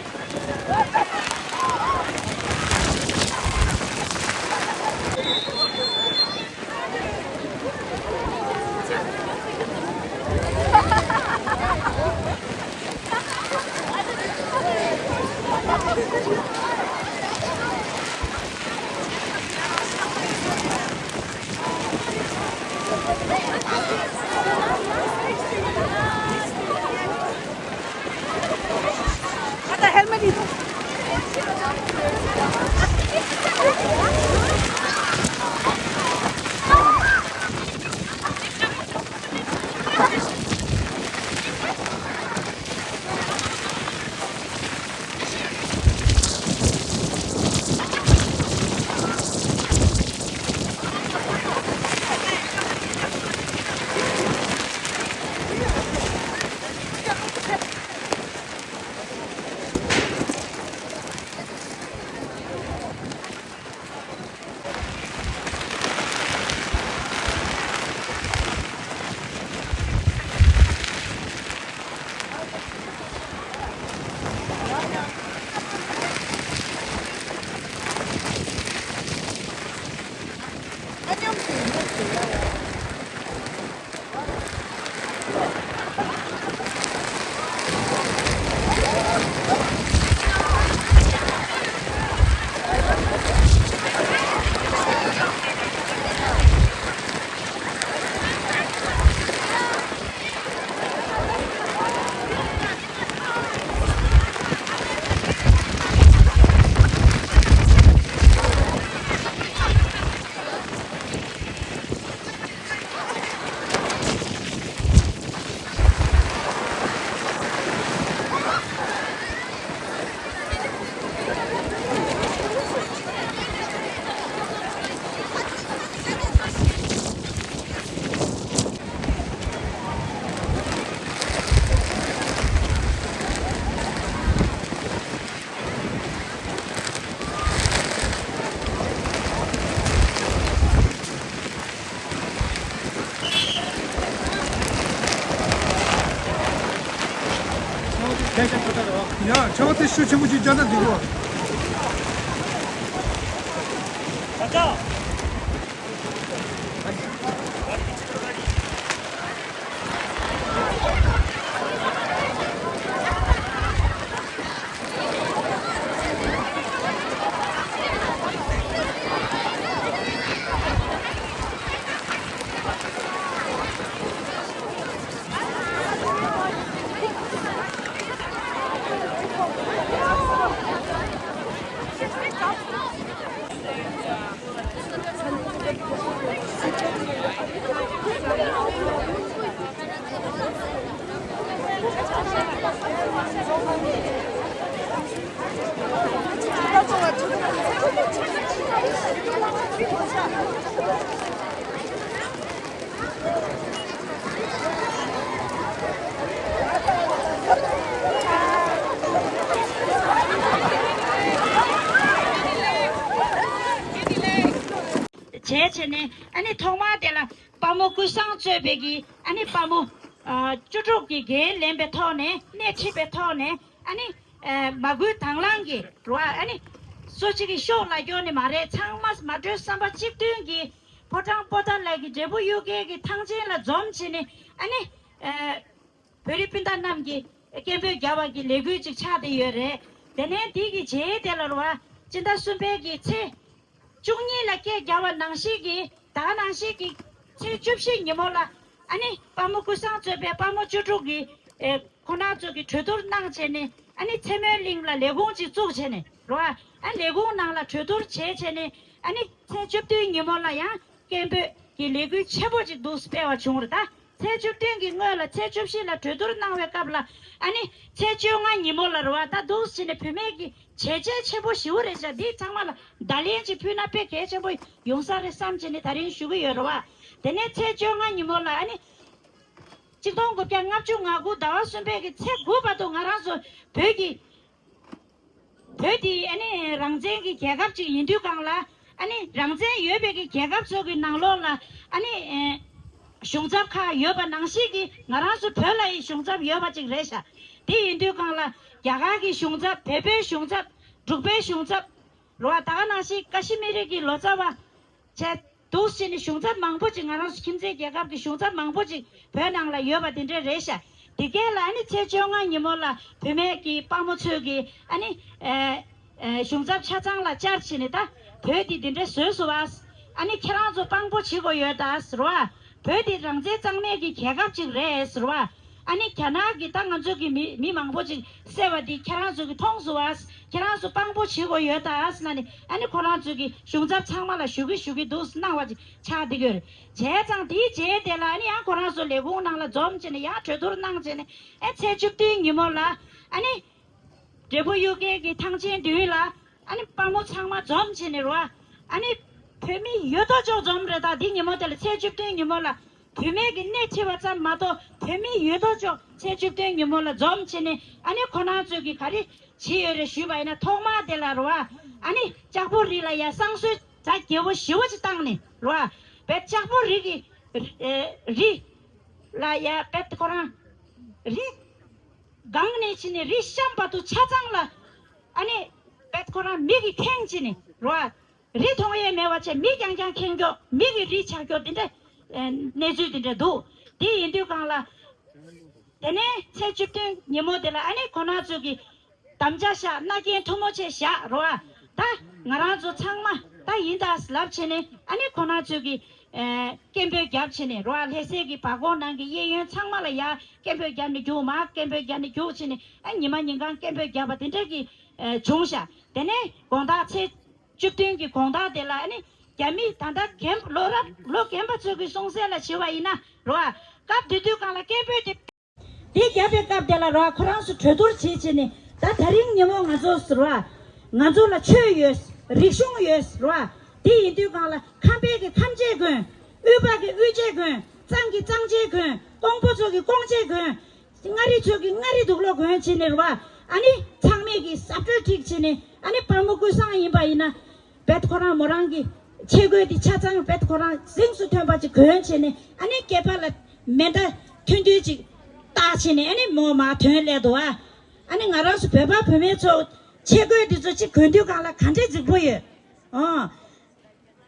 ད་ལྟ་ཧེལ་མེ་ཊི་ཡིན་ནོ། རེ་བ་དེ་ཤུགས་ཆེན་པོ་ཅིག་བརྒྱབ་ན་འགྲིག་གོ། བྱས་བྱས་ནས་ཨ་ནི་ཐོག་མར་དེ་ལ་དཔའ་མོ་ཀུན་བཟང་གཙོས་པའི་གི་ཨ་ནི་དཔའ་མོ་ཨ་བཅུ་དྲུག་གི་འགན་ལེན་པའི་ཐོག་ནས་སྣེ་ཁྲིད་པའི་ཐོག་ནས་ཨ་ནི་ཨ་མ་བསྐུལ་དང་བླངས་ཀྱི་རུ་ཨ་ནི་སོ་གཅིག་གི་ཤོག་ལ་སྐྱོན་ནི་མ་རེད། ཚང་མ་མ་གྲོས་བསམ་པ་གཅིག་མཐུན་གྱི་ཕོ་བྲང་པོ་ཏཱ་ལའི་གི་འབྲས་བུ་གཡུ་རྒྱལ་གྱི་ཐང་ཆེན་ལ་འཛོམས་བྱས་ནས་ཨ་ནི་ཨ་བོད་རིགས་སྤུན་ཟླ་རྣམས་ཀྱིས་སྐད་འབོད་རྒྱག་པ་གི་ལས་འགུལ་ཅིག་ཆགས་བསྡད་ཡོད་རེད། དེ་ནས་འདི་གི་རྗེས་དེ་ལ་རུ་བ་སྤྱི་ཟླ་གསུམ་པའི་གི་ཚེས་བཅུ་གཉིས་ལ་སྐད་རྒྱག་པ་ནང་བཞིན་གྱི་ད་ག་ནང་བཞིན་གྱི་ཚེས་བཅུ་བཞི་ཉིན་མོ་ལ་ཨ་ནི་དཔའ་མོ་ཀུན་བཟང་གཙོས་པའི་དཔའ་མོ་བཅུ་དྲུག་གི་ཨེ་ཁོ་ན་ཚོ་གི་གྲོས་བསྡུར་གནང་བྱས་ནས་ཨ་ནི་ཚེ་སྨོན་གླིང་ལ་ལས་ཁུངས་ཅིག་བཙུགས་བྱས་ནས་རུ་བ་ཨ་ལས་ཁུངས་ནང་ལ་གྲོས་བསྡུར་བྱས་བྱས་ནས་ཨ་ནི་ཚེས་བཅུ་བདུན་ཉིན་མོ་ལ་ཡང་སྐད་འབོད་ཀྱི་ལས་འགུལ་ཆེན་པོ་ཅིག་འདུག་སྤེལ་བ་བྱུང་རེད་ད། ཚེས་བཅུ་བདུན་གྱི་སྔོན་ལ་ཚེས་བཅུ་བཞི་ལ་གྲོས་བསྡུར་གནང་བའི་སྐབས་ལ་ཨ་ནི་ཚེས་བཅོ་ལྔ་ཉིན་མོ་ལ་རེད་བ། ད་འདུག་སེ་བྱས་ནས་བུད་མེད་ཀྱི་བྱས་རྗེས་ཆེན་པོ་ཞེ་པོ་རེད་ཤག་འདི་ཚང་མ་ལ་བརྡ་ལན་ཅིག་ཕུལ་ན་དཔེ་གལ་ཆེན་པོ་ཡོང་ས་རེད་བསམ་བྱས་ནས་ད་རིང་ཞུ་གི་ཡོད་རེད་བ། དེ་ནས་ཚེས་བཅོ་ལྔ་ཉིན་མོ་ལ་ཨ་ནི་གཅིག་སྟོང་དགུ་བརྒྱ་ལྔ་བཅུ་ང་དགུ་ཟླ་བ་གསུམ་པའི་གི་ཚེས་དགུ་བར་དུ་ང་རང་ཚོ་བོད་ཀྱི་བོད་དེ་ཨ་ནི་རང་བཙན་གྱི་རྒྱལ་ཁབ་ཅིག་ཡིན་དུས་སྒང་ལ་ཨ་ནི་རང་བཙན་ཡོད་པའི་གི་རྒྱལ་ཁབ་ཚོ་གི་ནང་ལོགས་ལ་ཨ་ནི་ཨེ་གཞུང་ཚབ་ཁག་ཡོད་པ་ནང་བཞིན་གྱི་ང་རང་ཚོ་བོད་ལ་ཡི་གཞུང་ཚབ་ཡོད་པ་ཅིག་རེད་ཤག་དེ་ཡིན་དུས་སྒང་ལ་རྒྱ་གར་གྱི་གཞུང་ཚབ། བལ་པོའི་གཞུང་ཚབ། འབྲུག་པའི་གཞུང་ཚབ། རེད་བ། ད་ག་ནང་བཞིན་ཀ་ཤི་མི་རི་གི་ལོ་ཙཱ་བ་བྱས་འདུག་སེ་བྱས་ནས་གཞུང་ཚབ་མང་པོ་ཅིག་ང་རང་ཚོ་ཁྱིམ་མཚེས་རྒྱལ་ཁབ་ཀྱི་གཞུང་ཚབ་མང་པོ་ཅིག་བོད་ནང་ལ་ཡོད་པ་དེ་འདྲ་རེད་ཤག་དེ་གས་ལ་ཨ་ནི་ཚེས་བཅོ་ལྔ་ཉིན་མོ་ལ་བུད་མེད་ཀྱི་དཔའ་མོ་ཚོས་ཀྱི་ཨ་ནི་ཨེ་ཨེ་གཞུང་ཚབ་ཆ་ཚང་ལ་བཅར་བྱས་ནས་ད་བོད་འདི་འདི་འདྲ་བཟོས་སོང་བ། ཨ་ནི་ཁྱེད་རང་ཚོ་དཔང་པོ་བྱེད་དགོས་ཡོད་ད་ཟེར་བ། བོད་འདི་རང་བཙན་གཙང་མའི་གི་རྒྱལ་ཁབ་ཅིག་རེད་ཟེར་བ། ཨ་ནི་རྒྱ་ནག་གི་ད་ང་ཚོ་གི་མི་མི་མང་པོ་ཅིག་བསད་པ་འདི་ཁྱེད་རང་ཚོ་གི་མཐོང་སོང་བ། ཁྱེད་རང་ཚོ་དཔང་པོ་བྱེད་དགོས་ཡོད་ད་ཟེར་ན་ནི་ཨ་ནི་ཁོ་རང་ཚོ་གི་གཞུང་ཚབ་ཚང་མ་ལ་ཞུ་གི་ཞུ་གི་འདུག་གནང་བ་ཅིག་ཆགས་བསྡད་ཡོད་རེད། བྱས་ཙང་དེའི་རྗེས་དེ་ལ་ཨ་ནི་ཡང་ཁོ་རང་ཚོ་ལས་ཁུངས་ནང་ལ་འཛོམས་བྱས་ནས་ཡང་གྲོས་བསྡུར་གནང་བྱས་ནས་ཨ་ཚེས་བཅུ་བདུན་ཉིན་མོ་ལ་ཨ་ནི་འབྲས་བུ་གཡུ་རྒྱལ་གྱི་ཐང་ཆེན་མདུན་ལ་ཨ་ནི་དཔའ་མོ་ཚང་མ་འཛོམས་བྱས་ནས་རོ། ཨ་ནི་བོད་མི་ཡོད་དོ་ཅོག་འཛོམས་རེད། ད་འདི་ཉིན་མོ་དེ་ལ་ཚེས་བཅུ་བདུན་ཉིན་མོ་ལ་བུད་མེད་ཀྱི་སྣེ་ཁྲིད་པ་ཙམ་མ་གཏོགས་བོད་མི་ཡོད་དོ་ཅོག་ཚེས་བཅུ་བདུན་ཉིན་མོ་ལ་འཛོམས་བྱས་ནས་ཨ་ནི་ཁོ་རང་ཚོས་ཀྱི་ག་རེ་བྱས་ཡོད་རེད་ཞུས་པ་ཡིན་ན་ཐོག་མ་དེ་ལ་རོ། ཨ་ནི་ལྕགས་པོ་རི་ལ་ཡ་བསང་གསོལ་གྲ་རྒྱས་པོ་ཞེ་པོ་ཅིག་བཏང་ནས་རོ། བས་ལྕགས་པོ་རི་གི་རི་ལ་ཡ་བས་ཁོ་རང་རི་སྒང་ནས་ཕྱིན་ནས་རི་གཤམ་བར་དུ་ཆ་ཚང་ལ་ཨ་ནི་བེད་ཁོ་རང་མིག་གིས་ཁེངས་བྱས་ནས་རོ། རི་མཐོང་ཡས་མེད་པ་བྱས་མིག་རྐྱང་རྐྱང་ཁེངས་ཀྱོག་མིག་གིས་རི་ཆགས་ཀྱོག་དེ་འདྲ་གནས་ཚུལ་དེ་འདྲ་འདུག་དེ་ཡིན་དུས་སྒང་ལ་དེ་ནས་ཚེས་བཅུ་བདུན་ཉིན་མོ་དེ་ལ་ཨ་ནི་ཁོ་རང་ཚོས་ཀྱི་དམ་བཅའ་བཞག་མནའ་གན་མཐུ་མོ་ཆེ་བཞག་རོ། ད་ང་རང་ཚོ་ཚང་མ་ད་ཡིན་ད་ལབ་བྱས་ནས་ཨ་ནི་ཁོ་རང་ཚོས་ཀྱི་སྐད་འབོད་བརྒྱབ་བྱས་ནས་རོ། ལྷ་སའི་གི་བར་སྐོར་ནང་གི་གཡས་གཡོན་ཚང་མ་ལ་ཡ་སྐད་འབོད་བརྒྱབ་ནས་རྒྱུག་མར་སྐད་འབོད་བརྒྱབ་ནས་རྒྱུག་བྱས་ནས་ཨ་ཉི་མ་ཉིན་གང་སྐད་འབོད་བརྒྱབ་པ་དེ་འདྲ་གི་བྱུང་ཤག་དེ་ནས་དགོང་དག་ཚེས་བཅུ་བདུན་གྱི་དགོང་དག་དེ་ལ་ཨ་ནི་རྒྱ་མི་ད་ལྟ་རྒན་ལོ་རབས་ལོ་རྒན་པ་ཚོ་གི་གསུང་གསལ་ལ་བྱས་པ་ཡིན་ན་རོ། སྐབས་དེ་དུས་སྒང་ལ་སྐད་འབོད་དེ། དེ་བརྒྱབ་པའི་སྐབས་དེ་ལ་རོ་ཁོ་རང་ཚོ་གྲོས་བསྡུར་བྱེད་བྱས་ནས་ད་ད་རིང་ཉིན་མོ་ང་ཚོ་ཟེར་བ། ང་ཚོ་ལ་ཆོས་ཡོད། རིག་གཞུང་ཡོད་ཟེར་བ། དེ་ཡིན་དུས་སྒང་ལ་ཁམས་པའི་གི་ཁམས་ཆས་གོན། དབུས་པ་གི་དབུས་ཆས་གོན། གཙང་གི་གཙང་ཆས་གོན། ཀོང་པོ་ཚོ་གི་ཀོང་ཆས་གོན། མངའ་རིས་ཚོ་གི་མངའ་རིས་དུག་ལོག་གོན་བྱས་ནས་རེད་བ། ཨ་ནི་ཚང་མས་ཀྱི་སབ་སྤྲོད་ཁྲིག་བྱས་ནས་ཨ་ནི་དཔའ་མོ་ཀུན་བཟང་ཡིན་པ་ཡིན་ན། བེད་ཁོ་རང་མོ་རང་གི་ཆས་གོས་དེ་ཆ་ཚང་བེད་ཁོ་རང་གཟེངས་སུ་ཐོན་པ་ཅིག་གོན་བྱས་ནས་ཨ་ནི་སྐེད་པ་ལ་མེ་མདའ་ཐུང་ཐུང་ཅིག་བཏགས་བྱས་ནས་ཨ་ནི་མོ་མར་ཐོན་སླེབས་འདུག་ཨ། ཨ་ནི་ང་རང་ཚོ་བོད་པ་བུད་མེད་ཚོ་ཆས་གོས་འདི་ཚོ་གཅིག་གོན་དུས་སྒང་ལ་ག་འདྲས་རྫིག་པོ་ཡོད། ཨོ།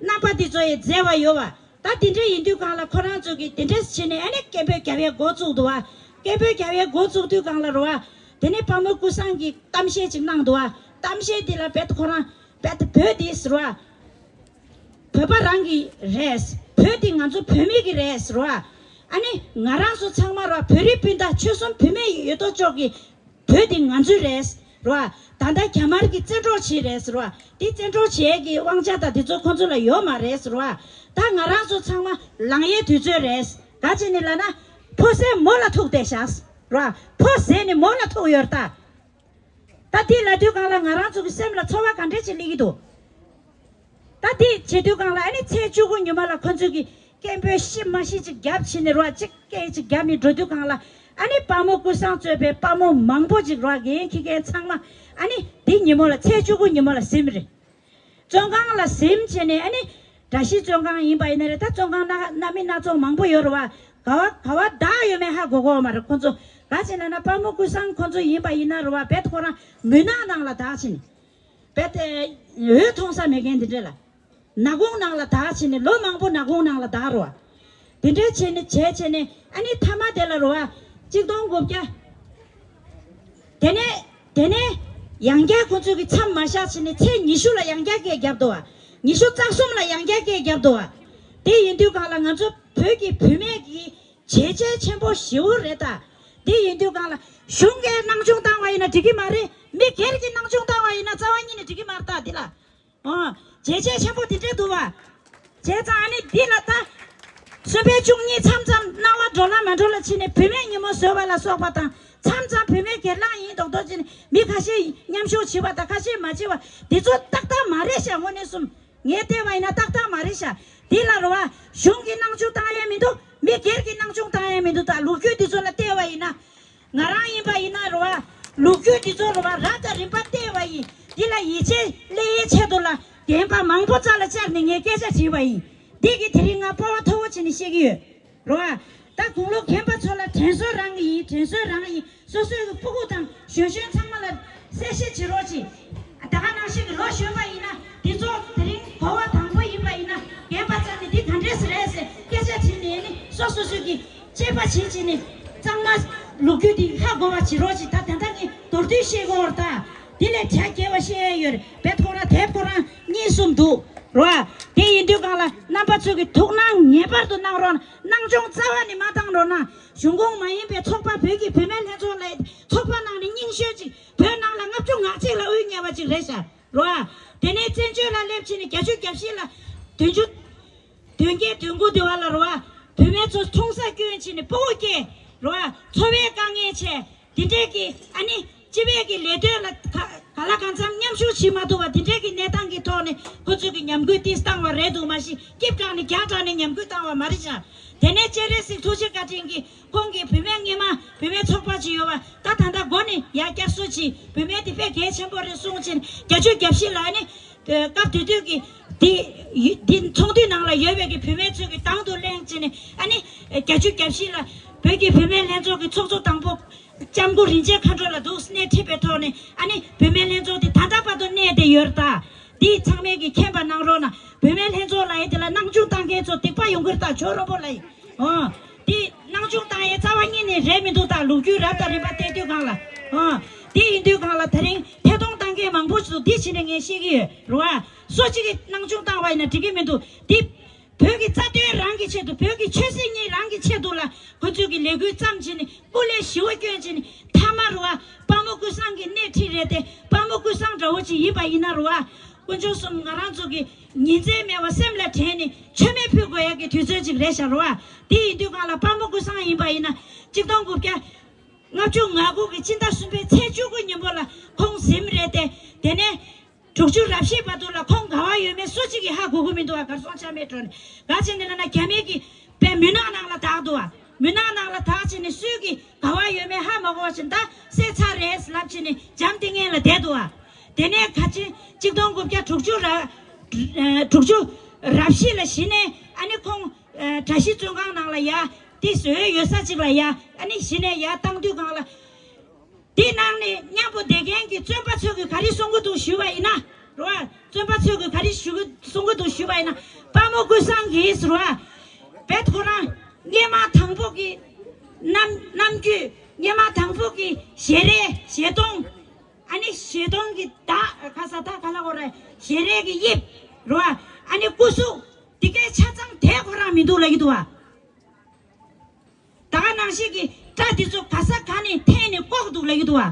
རྣམ་པ་འདི་ཚོ་ཡི་མཛེས་པ་ཡོད་པ། ད་དེ་འདྲས་ཡིན་དུས་སྒང་ལ་ཁོ་རང་ཚོ་གིས་དེ་འདྲས་བྱས་ནས་ཨ་ནི་སྐད་འབོད་རྒྱབ་ཡས་འགོ་བཙུགས་འདུག་བ། སྐད་འབོད་རྒྱབ་ཡས་འགོ་བཙུགས་དུས་སྒང་ལ་རེད་བ། དེ་ནས་དཔའ་མོ་ཀུན་བཟང་གིས་གཏམ་བཤད་ཅིག་གནང་འདུག་བ། གཏམ་བཤད་འདི་ལ་རྦད་དེ་ཁོ་རང་རྦད་དེ་བོད་འདི་ཟེར་བ། བོད་པ་རང་གི་རེད། བོད་འདི་ང་ཚོ་བོད་མི་གི་རེད་ཟེར་བ། ཨ་ནི་ང་རང་ཚོ་ཚང་མ་རེད་བ། བོད་རིགས་སྤུན་ཟླ་ཆོལ་གསུམ་བུད་མེད་ཡོད་དོ་ཅོག་གི་བོད་འདི་ང་ཚོའི་རེད་ཟེར་བ། ད་ལྟ་རྒྱ་དམར་གྱི་བཙན་འཕྲོག་བྱེད་རེད་ཟེར་བ། འདི་བཙན་འཕྲོག་བྱེད་ཀྱི་དབང་ཆ་དང་འདི་ཚོ་ཁོང་ཚོ་ལ་ཡོད་མ་རེད་ཟེར་བ། ད་ང་རང་ཚོ་ཚང་མ་ལངས་ཡས་དུས་ཚོད་རེད། ག་ཅི་ནི་ལབ་ན། ཕོ་ཟས་མོ་ལ་ཐུག་བསྡད་ཤག་ཟེར་བ། ཕོ་ཟས་ནི་མོ་ལ་ཐུག་ཡོད་རེད་ད། ད་དེ་ལབ་དུས་སྒང་ལ་ང་རང་ཚོ་གི་སེམས་ལ་ཚོར་བ་ག་འདྲས་ཅིག་སླེབས་ཀྱི་འདུག་ད་དེ་བྱེད་དུས་སྒང་ལ་ཨ་ནི་ཚེས་བཅུ་དགུ་ཉི་མ་ལ་ཁོ་ཚོས་ཀྱི་སྐད་འབོད་ཤི་མ་ཤི་ཅིག་བརྒྱབ་ཕྱིན་ནས་རོ། ཅིག་སྐད་ཅིག་བརྒྱབ་ནས་འགྲོ་དུས་སྒང་ལ་ཨ་ནི་དཔའ་མོ་ཀུན་བཟང་གཙོས་པའི་དཔའ་མོ་མང་པོ་ཅིག་རོ། འགན་འཁྱེར་མཁན་ཚང་མ་ཨ་ནི་དེ་ཉིན་མོ་ལ་ཚེས་བཅུ་དགུ་ཉིན་མོ་ལ་གཟིམ་རེད། བཙོན་ཁང་ལ་གཟིམ་བྱས་ནས་ཨ་ནི་དགྲ་ཤི་བཙོན་ཁང་ཡིན་པ་ཡིན་ན་རེད། ད་བཙོན་ཁང་སྣ་སྣ་མིན་སྣ་ཚོགས་མང་པོ་ཡོད་རེད་བ། ག་བ་ག་བ་བདག་ཡོད་མེད་ཧ་གོ་གོ་མ་རེད་ཁོ་ཚོ། ག་ཅི་ན་ན་དཔའ་མོ་ཀུན་བཟང་ཁོ་ཚོ་ཡིན་པ་ཡིན་ན་རེད་བ། རྦད་ཁོ་རང་མུན་ནག་ནང་ལ་བདག་ཕྱིན། རྦད་དེ་འོད་མཐོང་ས་མེད་མཁན་དེ་འདྲས་ལ། ནག་ཁུང་ནང་ལ་བདག་ཕྱིན་ནས་ལོ་མང་པོ་ནག་ཁུང་ནང་ལ་བདག་རེད་བ། དེ་འདྲས་བྱས་ནས་བྱས་བྱས་ནས་ཨ་ནི་མཐའ་མ་དེ་ལ་རེད་བ། གཅིག་སྟོང་དགུ་བརྒྱ། དེ་ནས་དེ་ནས་ཡང་བསྐྱར་ཁོ་ཚོས་ཀྱི་མཚམས་མ་བཞག་ཕྱིན་ནས་ཚེས་ཉི་ཤུ་ལ་ཡང་བསྐྱར་སྐད་བརྒྱབ་འདུག་བ། ཉི་ཤུ་རྩ་གསུམ་ལ་ཡང་བསྐྱར་སྐད་བརྒྱབ་འདུག་བ། དེ་ཡིན་དུས་སྒང་ལ་ང་ཚོ་བོད་ཀྱི་བུད་མེད་ཀྱི་བྱས་རྗེས་ཆེན་པོ་ཞེ་པོ་རེད་ད། དེ་ཡིན་དུས་སྒང་ལ་གཞུང་གིས་སྣང་ཆུང་བཏང་བ་ཡིན་ན་འགྲིག་གི་མ་རེད། མི་སྒེར་གྱིས་སྣང་ཆུང་བཏང་བ་ཡིན་ན་རྩ་བ་ཉིད་ནས་འགྲིག་གི་མ་རེད་ད་འདི་ལ། ཨོ། བྱས་རྗེས་ཆེན་པོ་དེ་འདྲས་འདུག་བ། བྱས་ཙང་ཨ་ནི་འདི་ལ་ད། གསོན་པོ་བཅུ་གཉིས་མཚམས་མཚམས་སྣང་བ་འགྲོ་ལ་མ་འགྲོ་ལ་ཕྱིན་ནས་བུད་མེད་ཉིན་མོ་བཟོས་པ་ལ་སོགས་པ་དང་མཚམས་མཚམས་བུད་མེད་སྒེར་ལངས་ཡིན་མདོག་མདོག་བྱས་ནས་མི་ཁ་ཤས་མཉམ་ཞུགས་བྱས་པ་དང་ཁ་ཤས་མ་བྱས་པ་འདི་ཚོ་ཏག་ཏག་མ་རེད་ཤག་དངོས་གནས་གསུམ་ངས་བལྟས་པ་ཡིན་ན་ཏག་ཏག་མ་རེད་ཤག་འདི་ལ་རེད་བ། གཞུང་གིས་སྣང་ཆུང་བཏང་ཡས་མི་འདུག་མི་སྒེར་གྱིས་སྣང་ཆུང་བཏང་ཡས་མི་འདུག་ད་ལོ་རྒྱུས་འདི་ཚོ་ལ་བལྟས་པ་ཡིན་ན། ང་རང་ཡིན་པ་ཡིན་ན་རེད་བ། ལོ་རྒྱུས་འདི་ཚོ་རེད་བ་རབ་དང་རིམ་པ་བལྟས་པ་ཡིན། འདི་ལ་ཡིད་ཆེས་སླེབས་ཡས་ཆེད་དུ་ལ་རྒན་པ་མང་པོ་རྩ་ལ་བཅར་ནས་ངས་སྐད་ཆ་དྲིས་པ་ཡིན། འདི་གི་དེ་རིང་ང་སྤོབས་པ་མཐོ་བོ་བྱས་ནས་བཤད་ཀྱི་ཡོད། རེད་བ། ད་དགུང་ལོ་རྒན་པ་ཚོ་ལ་དྲན་གསོ་རང་གི་ཡིན། དྲན་གསོ་རང་ཡིན། སོ་སོའི་གི་སྤུ་གུ་དང་གཞོན་གཞོན་ཚང་མ་ལ་གསལ་བཤད་བྱེད་རོགས་གྱིས། ད་ག་ནང་བཞིན་གི་ལོ་གཞོན་པ་ཡིན་ན་འདི་ཚོ་དེ་རིང་གོ་བ་དང་པོ་ཡིན་པ་ཡིན་ན་རྒན་པ་རྩ་ནས་འདི་ག་འདྲས་སེ་རེད་ཟེར་སྐད་ཆ་དྲིས་ནས་ནི་སོ་སོ་སོ་གི་དཔྱད་པ་བྱེད་བྱེད་ནས་གཙང་མ་ལོ་རྒྱུས་འདི་ཧ་གོ་བ་བྱེད་རོགས་གྱིས། ད་ད་ལྟ་ངས་མདོར་བསྡུས་བཤད་དགོས་རེད་ད། འདི་ལས་གྲ་རྒྱས་པ་བཤད་ཡ་ཡོད་རེད། བེད་ཁོ་རང་དེབ་ཁོ་རང་གཉིས་གསུམ་འདུག་རོ། དེ་ཡིན་དུས་སྒང་ལ་རྣམ་པ་ཚོས་ཀྱི་ཐུགས་སྣང་ངེས་པར་དུ་གནང་རོགས་གནང་། སྣང་ཆུང་རྩ་བ་ནས་མ་བཏང་རོགས་གནང་། གཞུང་ཁོངས་མ་ཡིན་པའི་ཚོགས་པ་བོད་ཀྱི་བུད་མེད་ལྷན་ཚོགས་ལ་ཚོགས་པ་ནང་ནས་རྙིང་ཤོས་ཅིག་བོད་ནང་ལ་ལྔ་བཅུ་ང་གཅིག་ལ་དབུས་ཉེ་བ་ཅིག་རེད་ཤག་རོ། དེ་ནས་བཙན་བྱོལ་ལ་སླེབས་ཕྱིན་ནས་བརྒྱད་ཅུ་གྱ་བཞི་ལ་བདུན་ཅུ། བདུན་བརྒྱད་བདུན་དགུ་དེ་བ་ལ་རོ། བུད་མེད་ཚོ་ཚོང་ས་སྐྱོན་ཕྱིན་ནས་སྤོ་བོ་སྐྱེས་རོ། འཚོ་བའི་དཀའ་ངལ་ཆེ། དེ་འདྲས་ཀྱི་ཨ་ནི་སྤྱི་པའི་གི་ལས་དོན་ལ་ག་ག་ལ་གང་འཚམ་མཉམ་ཞུགས་བྱེད་མ་ཐུབ་པ་དེ་འདྲས་ཀྱི་གནས་སྟངས་ཀྱི་ཐོག་ནས་ཁོ་ཚོས་ཀྱི་ཉམས་རྒུད་ཏིས་བཏང་བ་རེད་འདུག་མ་གཞི་སྐྱིབས་དྲག་ནས་རྒྱང་དྲག་ནས་ཉམས་རྒུད་བཏང་བ་མ་རེད་ཤག་དེ་ནས་སྤྱན་རས་གཟིགས་ཐུགས་རྗེ་བཀའ་དྲིན་གྱིས་ཁོང་གི་བུད་མེད་སྔོན་མ་བུད་མེད་ཚོགས་པ་ཅིག་ཡོད་པ་ད་ད་ལྟ་འགོ་ནས་ཡར་བསྐྱར་གསོ་བྱས། བུད་མེད་དེ་དཔེ་གལ་ཆེན་པོ་རེད་གསུངས་ཕྱིན་བརྒྱད་ཅུ་གྱ་བཞི་ལ་ཨ་ནི་སྐབས་དེ་དུས་ཀྱི་དེ་དེ་ཚོགས་འདུའི་ནང་ལ་ཡོད་པའི་གི་བུད་མེད་ཚོས་ཀྱི་དང་དུ་ལེན་བྱས་ནས་ཨ་ནི་བརྒྱད་ཅུ་གྱ་བཞི་ལ་བོད་ཀྱི་བུད་མེད་ལྷན་ཚོགས་ཀྱི་ཚོགས་གཙོ་དང་པོ། ལྕམ་སྐུ་རིན་ཆེན་མཁའ་འགྲོ་ལ་འདུག་སྣེ་ཁྲིད་པའི་ཐོག་ནས་ཨ་ནི་བུད་མེད་ལྷན་ཚོགས་དེ་ད་ལྟ་བར་དུ་གནས་བསྡད་ཡོད་རེད་ད། འདི་ཚང་མས་ཀྱི་མཁྱེན་པ་གནང་རོགས་གནང་། བུད་མེད་ལྷན་ཚོགས་ལ་ཡི་དེ་ལ་སྣང་ཆུང་བཏང་མཁན་ཚོ་སྡིག་པ་ཡོང་གི་རེད་ད་ཇོ་རོ་པོ་ལ་ཡི། ཨོ། འདི་སྣང་ཆུང་བཏང་ཡས་རྩ་བ་ཉིད་ནས་རེད་མི་འདུག་ད་ལོ་རྒྱུས་རབ་དང་རིམ་པ་བལྟས་དུས་སྒང་ལ། ཨོ། འདི་ཡིན་དུས་སྒང་ལ་དེ་རིང་ཐད་གཏོང་བཏང་མཁན་མང་པོ་ཞིག་འདུག་འདི་བྱས་ནས་ངས་བཤད་ཀྱི་ཡོད་རེད་བ། སུ་གཅིག་གིས་སྣང་ཆུང་བཏང་བ་ཡིན་ན་འགྲིག་གི་མི་འདུག་འདི། བོད་ཀྱི་རྩ་དོན་རང་གི་ཆེད་དུ་བོད་ཀྱི་ཆོས་སྲིད་གཉིས་རང་གི་ཆེད་དུ་ལ་ཁོ་ཚོས་ཀྱི་ལས་འགུལ་བརྩམས་བྱས་ནས་སྐུ་ལས་ཞི་བ་བསྐྱོན་བྱས་ནས་མཐའ་མ་རུ་བ་དཔའ་མོ་ཀུན་བཟང་གི་སྣེ་ཁྲིད་རེད་དེ་དཔའ་མོ་ཀུན་བཟང་འདྲ་བོ་ཅིག་ཡིན་པ་ཡིན་ན་རུ་བ་དཀོན་མཆོག་གསུམ་ང་རང་ཚོ་གི་ཉིན་མཚན་མེད་པ་སེམས་ལ་དྲན་ནས་མཆོད་མེ་ཕུལ་དགོས་ཡ་གི་དུས་ཚོད་ཅིག་རེད་ཤག་རུ་བ། དེ་ཡིན་དུས་སྒང་ལ་དཔའ་མོ་ཀུན་བཟང་ཡིན་པ་ཡིན་ན་གཅིག་སྟོང་དགུ་བརྒྱ་ལྔ་བཅུ་ང་དགུ་གི་ཕྱི་ཟླ་གསུམ་པའི་ཚེས་བཅུ་དགུ་ཉིན་མོ་ལ་ཁོང་གཟིམ་རེད་དེ་དེ་ནས། དྲུག་ཅུ་རེ་བཞི་བར་དུ་ལ་ཁོང་ག་བ་ཡོད་མེད་སུ་གཅིག་གིས་ཧ་གོ་གི་མི་འདུག་བ། གར་སོང་ཆ་མེད་འགྲོ་ནས་ག་བྱས་ནས་ལབ་ན་རྒྱ་མི་གིས་དཔེ་མུན་ནག་ནང་ལ་བདག་འདུག་བ། མུན་ནག་ནང་ལ་བདག་བྱས་ནས་སུས་ཀྱིས་ག་བ་ཡོད་མེད་ཧ་མ་གོ་བ་བྱས་ནས་ད་བསད་ཚར་རེད་ལབ་བྱས་ནས་འཇམ་ཐིང་ངེ་ལ་བསྡད་འདུག་བ། དེ་ནས་ཁ་ཆེ་གཅིག་སྟོང་དགུ་བརྒྱ་དྲུག་ཅུ་ར་ཨ་དྲུག་ཅུ་རེ་བཞི་ལ་གཞི་ནས་ཨ་ནི་ཁོང་ཨ་གྲྭ་བཞི་བཙོན་ཁང་ནང་ལ་ཡ་དེ་བཟོས་ཡོད་ས་གཅིག་ལ་ཡ་ཨ་ནི་གཞི་ནས་ཡ་བཏང་དུས་སྒང་ལ། དེའི་ནང་ནས་མཉམ་པོ་བསྡད་མཁན་གྱི་བཙོན་པ་ཚོས་གི་ག་རེ་གསུང་གི་འདུག་ཞུས་པ་ཡིན་ན། རོ་ཨ། བཙོན་པ་ཚོས་གི་ག་རེ་ཞུ་གི་གསུང་གི་འདུག་ཞུས་པ་ཡིན་ན། དཔའ་མོ་ཀུན་བཟང་གིས་རོ་ཨ། བེད་ཁོ་རང་སྔས་མ་དང་པོ་གི་རྣམ་རྣམ་འགྱུར། སྔས་མ་དང་པོ་གི་ཞལ་རས་ཞལ་གདོང་། ཨ་ནི་ཞལ་གདོང་གི་ད་ག་ས་ད་ག་ལ་གོ་རེ། ཞལ་རས་ཀྱི་དབྱིབས་རོ་ཨ། ཨ་ནི་སྐུ་གཟུགས་འདི་གའི་ཆ་ཚང་དེ་ཁོ་རང་མི་འདུག་ལབ་ཀྱི་འདུག་བ། ད་ག་ནང་བཞིན་གྱི་སྐྲ་འདི་ཚོ་ག་ས་ག་ནས་འཐེན་ནས་བཀོག་འདུག་ལབ་ཀྱི་འདུག་བ།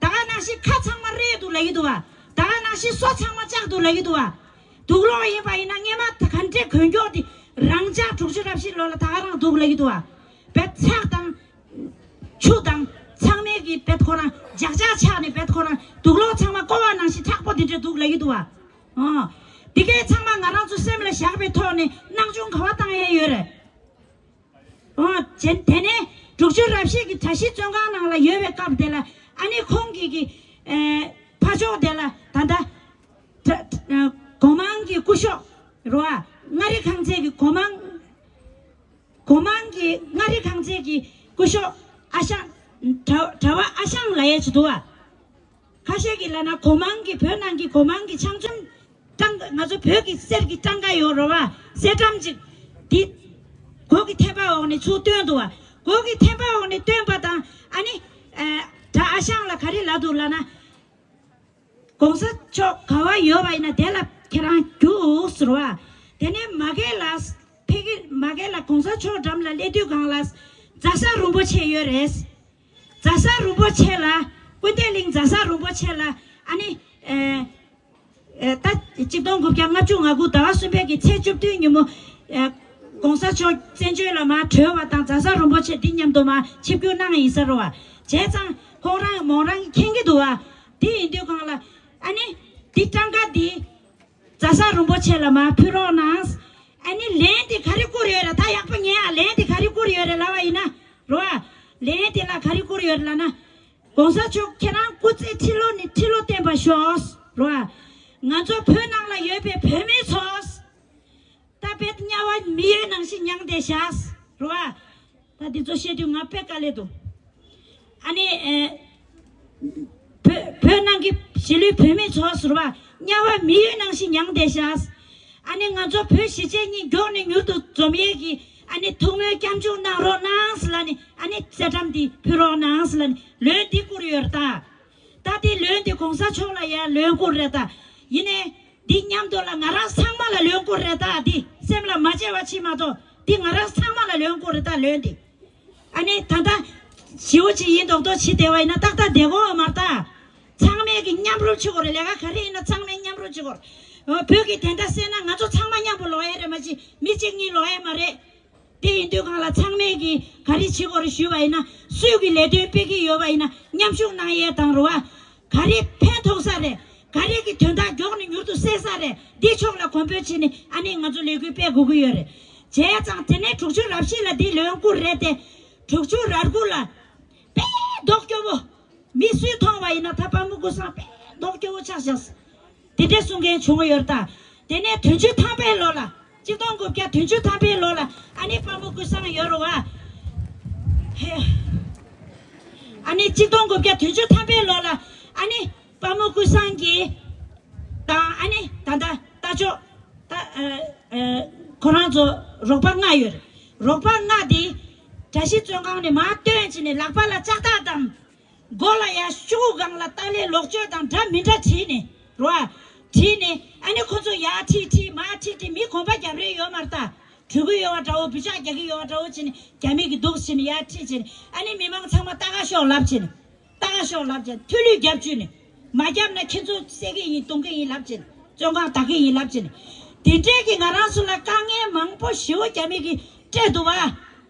ད་ག་ནང་བཞིན་ཁ་ཚང་མ་རལ་འདུག་ལབ་ཀྱི་འདུག་བ། ད་ག་ནང་བཞིན་སོ་ཚང་མ་བཅག་འདུག་ལབ་ཀྱི་འདུག་བ། དུག་ལོག་ཡིན་པ་ཡིན་ན་སྔས་མ་ག་འདྲས་གོན་མགྱོགས་དེ་རང་འཇགས་དྲུག་ཅུ་རེ་བཞི་ལོ་ལ་ད་ག་རང་འདུག་ལབ་ཀྱི་འདུག་བ། བེད་ཚགས་དང་ཆུ་དང་ཚང་མས་ཀྱི་བེད་ཁོ་རང་ལྗགས་ལྗགས་ཆགས་ནས་བེད་ཁོ་རང་དུག་ལོག་ཚང་མ་བཀོག་པ་ནང་བཞིན་མཁྲེགས་པོ་དེ་འདྲས་འདུག་ལབ་ཀྱི་འདུག་བ། ཨོ། དེ་གའི་ཚང་མ་ང་རང་ཚོ་སེམས་ལ་བཞག་པའི་ཐོག་ནས་སྣང་ཆུང་ག་བ་བཏང་ཡས་ཡོད་རེད། ཨོ། དེ་དེ་ནས་དྲུག་ཅུ་རེ་བཞི་གི་གྲྭ་བཞི་བཙོན་ཁང་ནང་ལ་ཡོད་པའི་སྐབས་དེ་ལ་ཨ་ནི་ཁོང་གི་གི་ཨེ་ཕ་ཕྱོགས་དེ་ལ་ད་ལྟ་གྲྭ་ཨ་སྒོ་མང་གི་སྐུ་ཞབས་རོ་ཨ། མངའ་རིས་ཁང་ཚན་གྱི་སྒོ་མང་སྒོ་མང་གི་མངའ་རིས་ཁང་ཚན་གྱི་སྐུ་ཞབས་ཨ་ཞང་གྲྭ་གྲྭ་བ་ཨ་ཞང་ལབ་ཡས་ཅིག་འདུག་བ། ཁ་ཤས་ཀྱིས་ལབ་ན་སྒོ་མང་གི་བོད་ནང་གི་སྒོ་མང་གི་ཆང་བཙོན་སྤྲང་ང་ཚོ་བོད་ཀྱི་གསེར་གྱི་སྤྲང་ཀ་ཡོད་རེད་བ། གསེར་སྦྲམ་ཅིག་འདི་སྒོ་གི་ཐེམ་པ་འོག་ནས་ཚུར་བཏོན་འདུག་བ། སྒོ་གི་ཐེམ་པ་འོག་ནས་བཏོན་པ་དང་ཨ་ནི་ཨ་གྲྭ་ཨ་ཞང་ལ་ག་རེ་ལབ་འདུག་ལབ་ན། གོང་ས་མཆོག་ག་བ་ཡོད་པ་ཡིན་ན་དེ་ལ་ཁྱེད་རང་རྒྱུགས་ཟེར་བ། དེ་ནས་མ་གི་ལ་ཕ་གི་མ་གི་ལ་གོང་ས་མཆོག་འགྲམ་ལ་སླེབས་དུས་སྒང་ལ་རྫ་ས་རིན་པོ་ཆེ་ཡོད་རེད། རྫ་ས་རིན་པོ་ཆེ་ལ་ཀུན་བདེ་གླིང་རྫ་ས་རིན་པོ་ཆེ་ལ་ཨ་ནི་ཨེ་ཨེ་ད་གཅིག་སྟོང་དགུ་བརྒྱ་ལྔ་བཅུ་ང་དགུ་ཟླ་བ་གསུམ་པའི་གི་ཚེས་བཅུ་བདུན་ཉིན་མོ་ཨེ་གོང་ས་མཆོག་བཙན་བྱོལ་ལ་མར་གྲོལ་བ་དང་རྫ་ས་རིན་པོ་ཆེ་འདི་མཉམ་དུ་མར་ཆིབས་བསྒྱུར་གནང་ཡིན་ས་རེད་བ། བྱས་ཙང་ཁོང་རང་མོ་རང་མཁྱེན་གྱི་འདུག་བ། དེ་ཡིན་དུས་སྒང་ལ་ཨ་ནི་འདི་སྤྲང་ཀ་འདི་རྫ་ས་རིན་པོ་ཆེ་ལ་མར་ཕུལ་རོགས་གནང་། ཨ་ནི་ལན་དེ་ག་རེ་བསྐུར་ཡོད་རེད། ད་ཡག་པོ་ཉན་ཨ། ལན་དེ་ག་རེ་བསྐུར་ཡོད་རེད་ལབ་པ་ཡིན་ན་རོ་ཨ། ལན་དེ་ལ་ག་རེ་བསྐུར་ཡོད་རེད་ལབ་ན། གོང་ས་མཆོག་ཁྱེད་རང་སྐུ་ཚེ་ཁྲི་ལོ་ནས་ཁྲི་ལོ་བརྟན་པར་ཤོག་རོ་ཨ། ང་ཚོ་བོད་ནང་ལ་ཡོད་པའི་བོད་མི་ཚོ། ད་དཔེ་དམྱལ་བ་མི་ཡུལ་ནང་བཞིན་མྱངས་བསྡད་ཤག་རོ་ཨ། ད་འདི་ཚོ་བཤད་དུས་ང་དཔེ་དཀའ་ལས་འདུག་ཨ་ནི་ཨེ་བོད་བོད་ནང་གི་གཞིས་ལུས་བོད་མི་ཚོ་ཟེར་བ་དམྱལ་བ་མི་ཡུལ་ནང་བཞིན་མྱངས་བསྡད་ཤག་ཨ་ནི་ང་ཚོ་བོད་གཞིས་བྱེས་གཉིས་མགྱོགས་ནས་མྱུར་དུ་འཛོམས་ཡས་ཀྱི་ཨ་ནི་ཐུགས་སྨོན་སྐྱབས་འཇུག་གནང་རོགས་གནང་ཟེར་ལབ་ནས། ཨ་ནི་གསེར་སྦྲམ་འདི་ཕུལ་རོགས་གནང་ཟེར་ལབ་ནས་ལན་འདི་བསྐུར་ཡོད་རེད་ད། ད་དེ་ལན་དེ་གོང་ས་མཆོག་ལ་ཡང་ལན་བསྐུར་རེད་ད། ཡིན་ནའི་འདི་མཉམ་དུ་ལ་ང་རང་ཚང་མ་ལ་ལན་བསྐུར་རེད་ད། འདི་སེམས་ལ་མ་བརྗེད་པ་ཅིག་མ་གཏོགས་འདི་ང་རང་ཚང་མ་ལ་ལན་བསྐུར་རེད་ད་ལན་འདི། ཨ་ནི་ད་ལྟ་ཞི་བོ་ཅིག་ཡིན་མདོག་མདོག་བྱེད་བསྡད་པ་ཡིན་ན་ཏག་ཏག་བསྡད་དགོས་པ་མ་རེད་ད། ཚང་མས་ཀྱི་མཉམ་རུབ་བྱེད་དགོས་རེད། ལས་ཀ་ག་རེ་ཡིན་ན་ཚང་མས་མཉམ་རུབ་བྱེད་དགོས་རེད། བོད་ཀྱི་དོན་དག་སེལ་ན་ང་ཚོ་ཚང་མ་མཉམ་པོ་ལོག་ཡ་རེད། མ་གཞི་མི་གཅིག་གཉིས་ལོག་ཡ་མ་རེད། དེ་ཡིན་དུས་སྒང་ལ་ཚང་མས་ཀྱིས་ག་རེ་བྱེད་དགོས་རེད་ཞུས་པ་ཡིན་ན། སུས་ཀྱི་ལས་དོན་སྤེལ་གྱི་ཡོད་པ་ཡིན་ན་མཉམ་ཞུགས་གནང་ཡས་དང་རེད་བ། ག་རེ་ཕན་ཐོགས་ས་རེད། ག་རེ་གི་དོན་དག་མགྱོགས་ནས་མྱུར་དུ་སེལ་ས་རེད། འདི་ཕྱོགས་ལ་གོམ་བགྲོད་བྱས་ནས་ཨ་ནི་ང་ཚོ་ལས་འགུལ་སྤེལ་དགོས་ཀྱི་ཡོད་རེད། བྱས་ཙང་དེ་ནས་དྲུག་ཅུ་རེ་བཞི་ལ་འདི་ལན་བསྐུར་རེད་དེ། དྲུག་ཅུ་རེ་དགུ་ལ་དཔེ་མདོག་སྐྱོ་བོ། མི་སུས་མཐོང་བ་ཡིན་ན་ད་དཔའ་མོ་ཀུན་བཟང་དཔེ་མདོག་སྐྱོ་བོ་ཆགས་ཤག་དེ་འདྲས་གསུང་མཁན་བྱུང་ཡོད་ད། དེ་ནས་བདུན་ཅུ་ཐམ་པའི་ལོ་ལ། གཅིག་སྟོང་དགུ་བརྒྱ་བདུན་ཅུ་ཐམ་པའི་ལོ་ལ་ཨ་ནི་དཔའ་མོ་ཀུན་བཟང་ཡོད་རེད་བ། ཧེ། ཨ་ནི་གཅིག་སྟོང་དགུ་བརྒྱ་བདུན་ཅུ་ཐམ་པའི་ལོ་ལ་ཨ་ནི་དཔའ་མོ་ཀུན་བཟང་གིས་དང་ཨ་ནི་ད་ལྟ་རྟ་མཆོག་ད་ཨ་ཨ་ཁོ་རང་ཚོ་རོགས་པ་ལྔ་ཡོད་རེད། རོགས་པ་ལྔ་དེ་གྲྭ་བཞི་བཙོན་ཁང་ནས་མར་བཏོན་བྱས་ནས་ལག་པ་ལ་ལྕགས་ཐག་དང་། མགོ་ལ་ཡ་ཤོག་གུ་སྒང་ལ་ཏཱ་ལའི་ལོག་སྤྱོད་དང་འདྲ་མི་འདྲ་བྲིས་ནས་རོ། བྲིས་ནས་ཨ་ནི་ཁོ་ཚོ་ཡར་ཁྲིད་ཁྲིད་མར་ཁྲིད་ཁྲིད། མི་གོམ་པ་རྒྱབ་རེས་ཡོད་མ་རེད་ད། བྲོས་ཀྱི་ཡོད་པ་འདྲ་བོ། འབུད་ཆག་རྒྱག་གི་ཡོད་པ་འདྲ་བོ་བྱས་ནས་རྒྱ་མི་གིས་འདུག་བྱས་ནས་ཡར་ཁྲིད་བྱས་ནས་ཨ་ནི་མི་མང་ཚང་མ་ལྟ་ག་ཤོག་ལབ་བྱས་ནས། ལྟ་ག་ཤོག་ལབ་བྱས་ནས་ཐུགས་ལུས་རྒྱབ་བཅུག་ནས། མ་རྒྱབ་ན་ཁྱེད་ཚོ་བསད་ཀྱི་ཡིན་གཏོང་གི་ཡིན་ལབ་བྱས་ནས་བཙོན་ཁང་བདག་གི་ཡིན་ལབ་བྱས་ནས། དེ་འདྲས་ཀྱི་ང་རང་ཚོ་ལ་དཀའ་ངལ་མང་པོ་ཞེ་པོ་རྒྱ་མི་གིས་སྤྲད་འདུག་བ།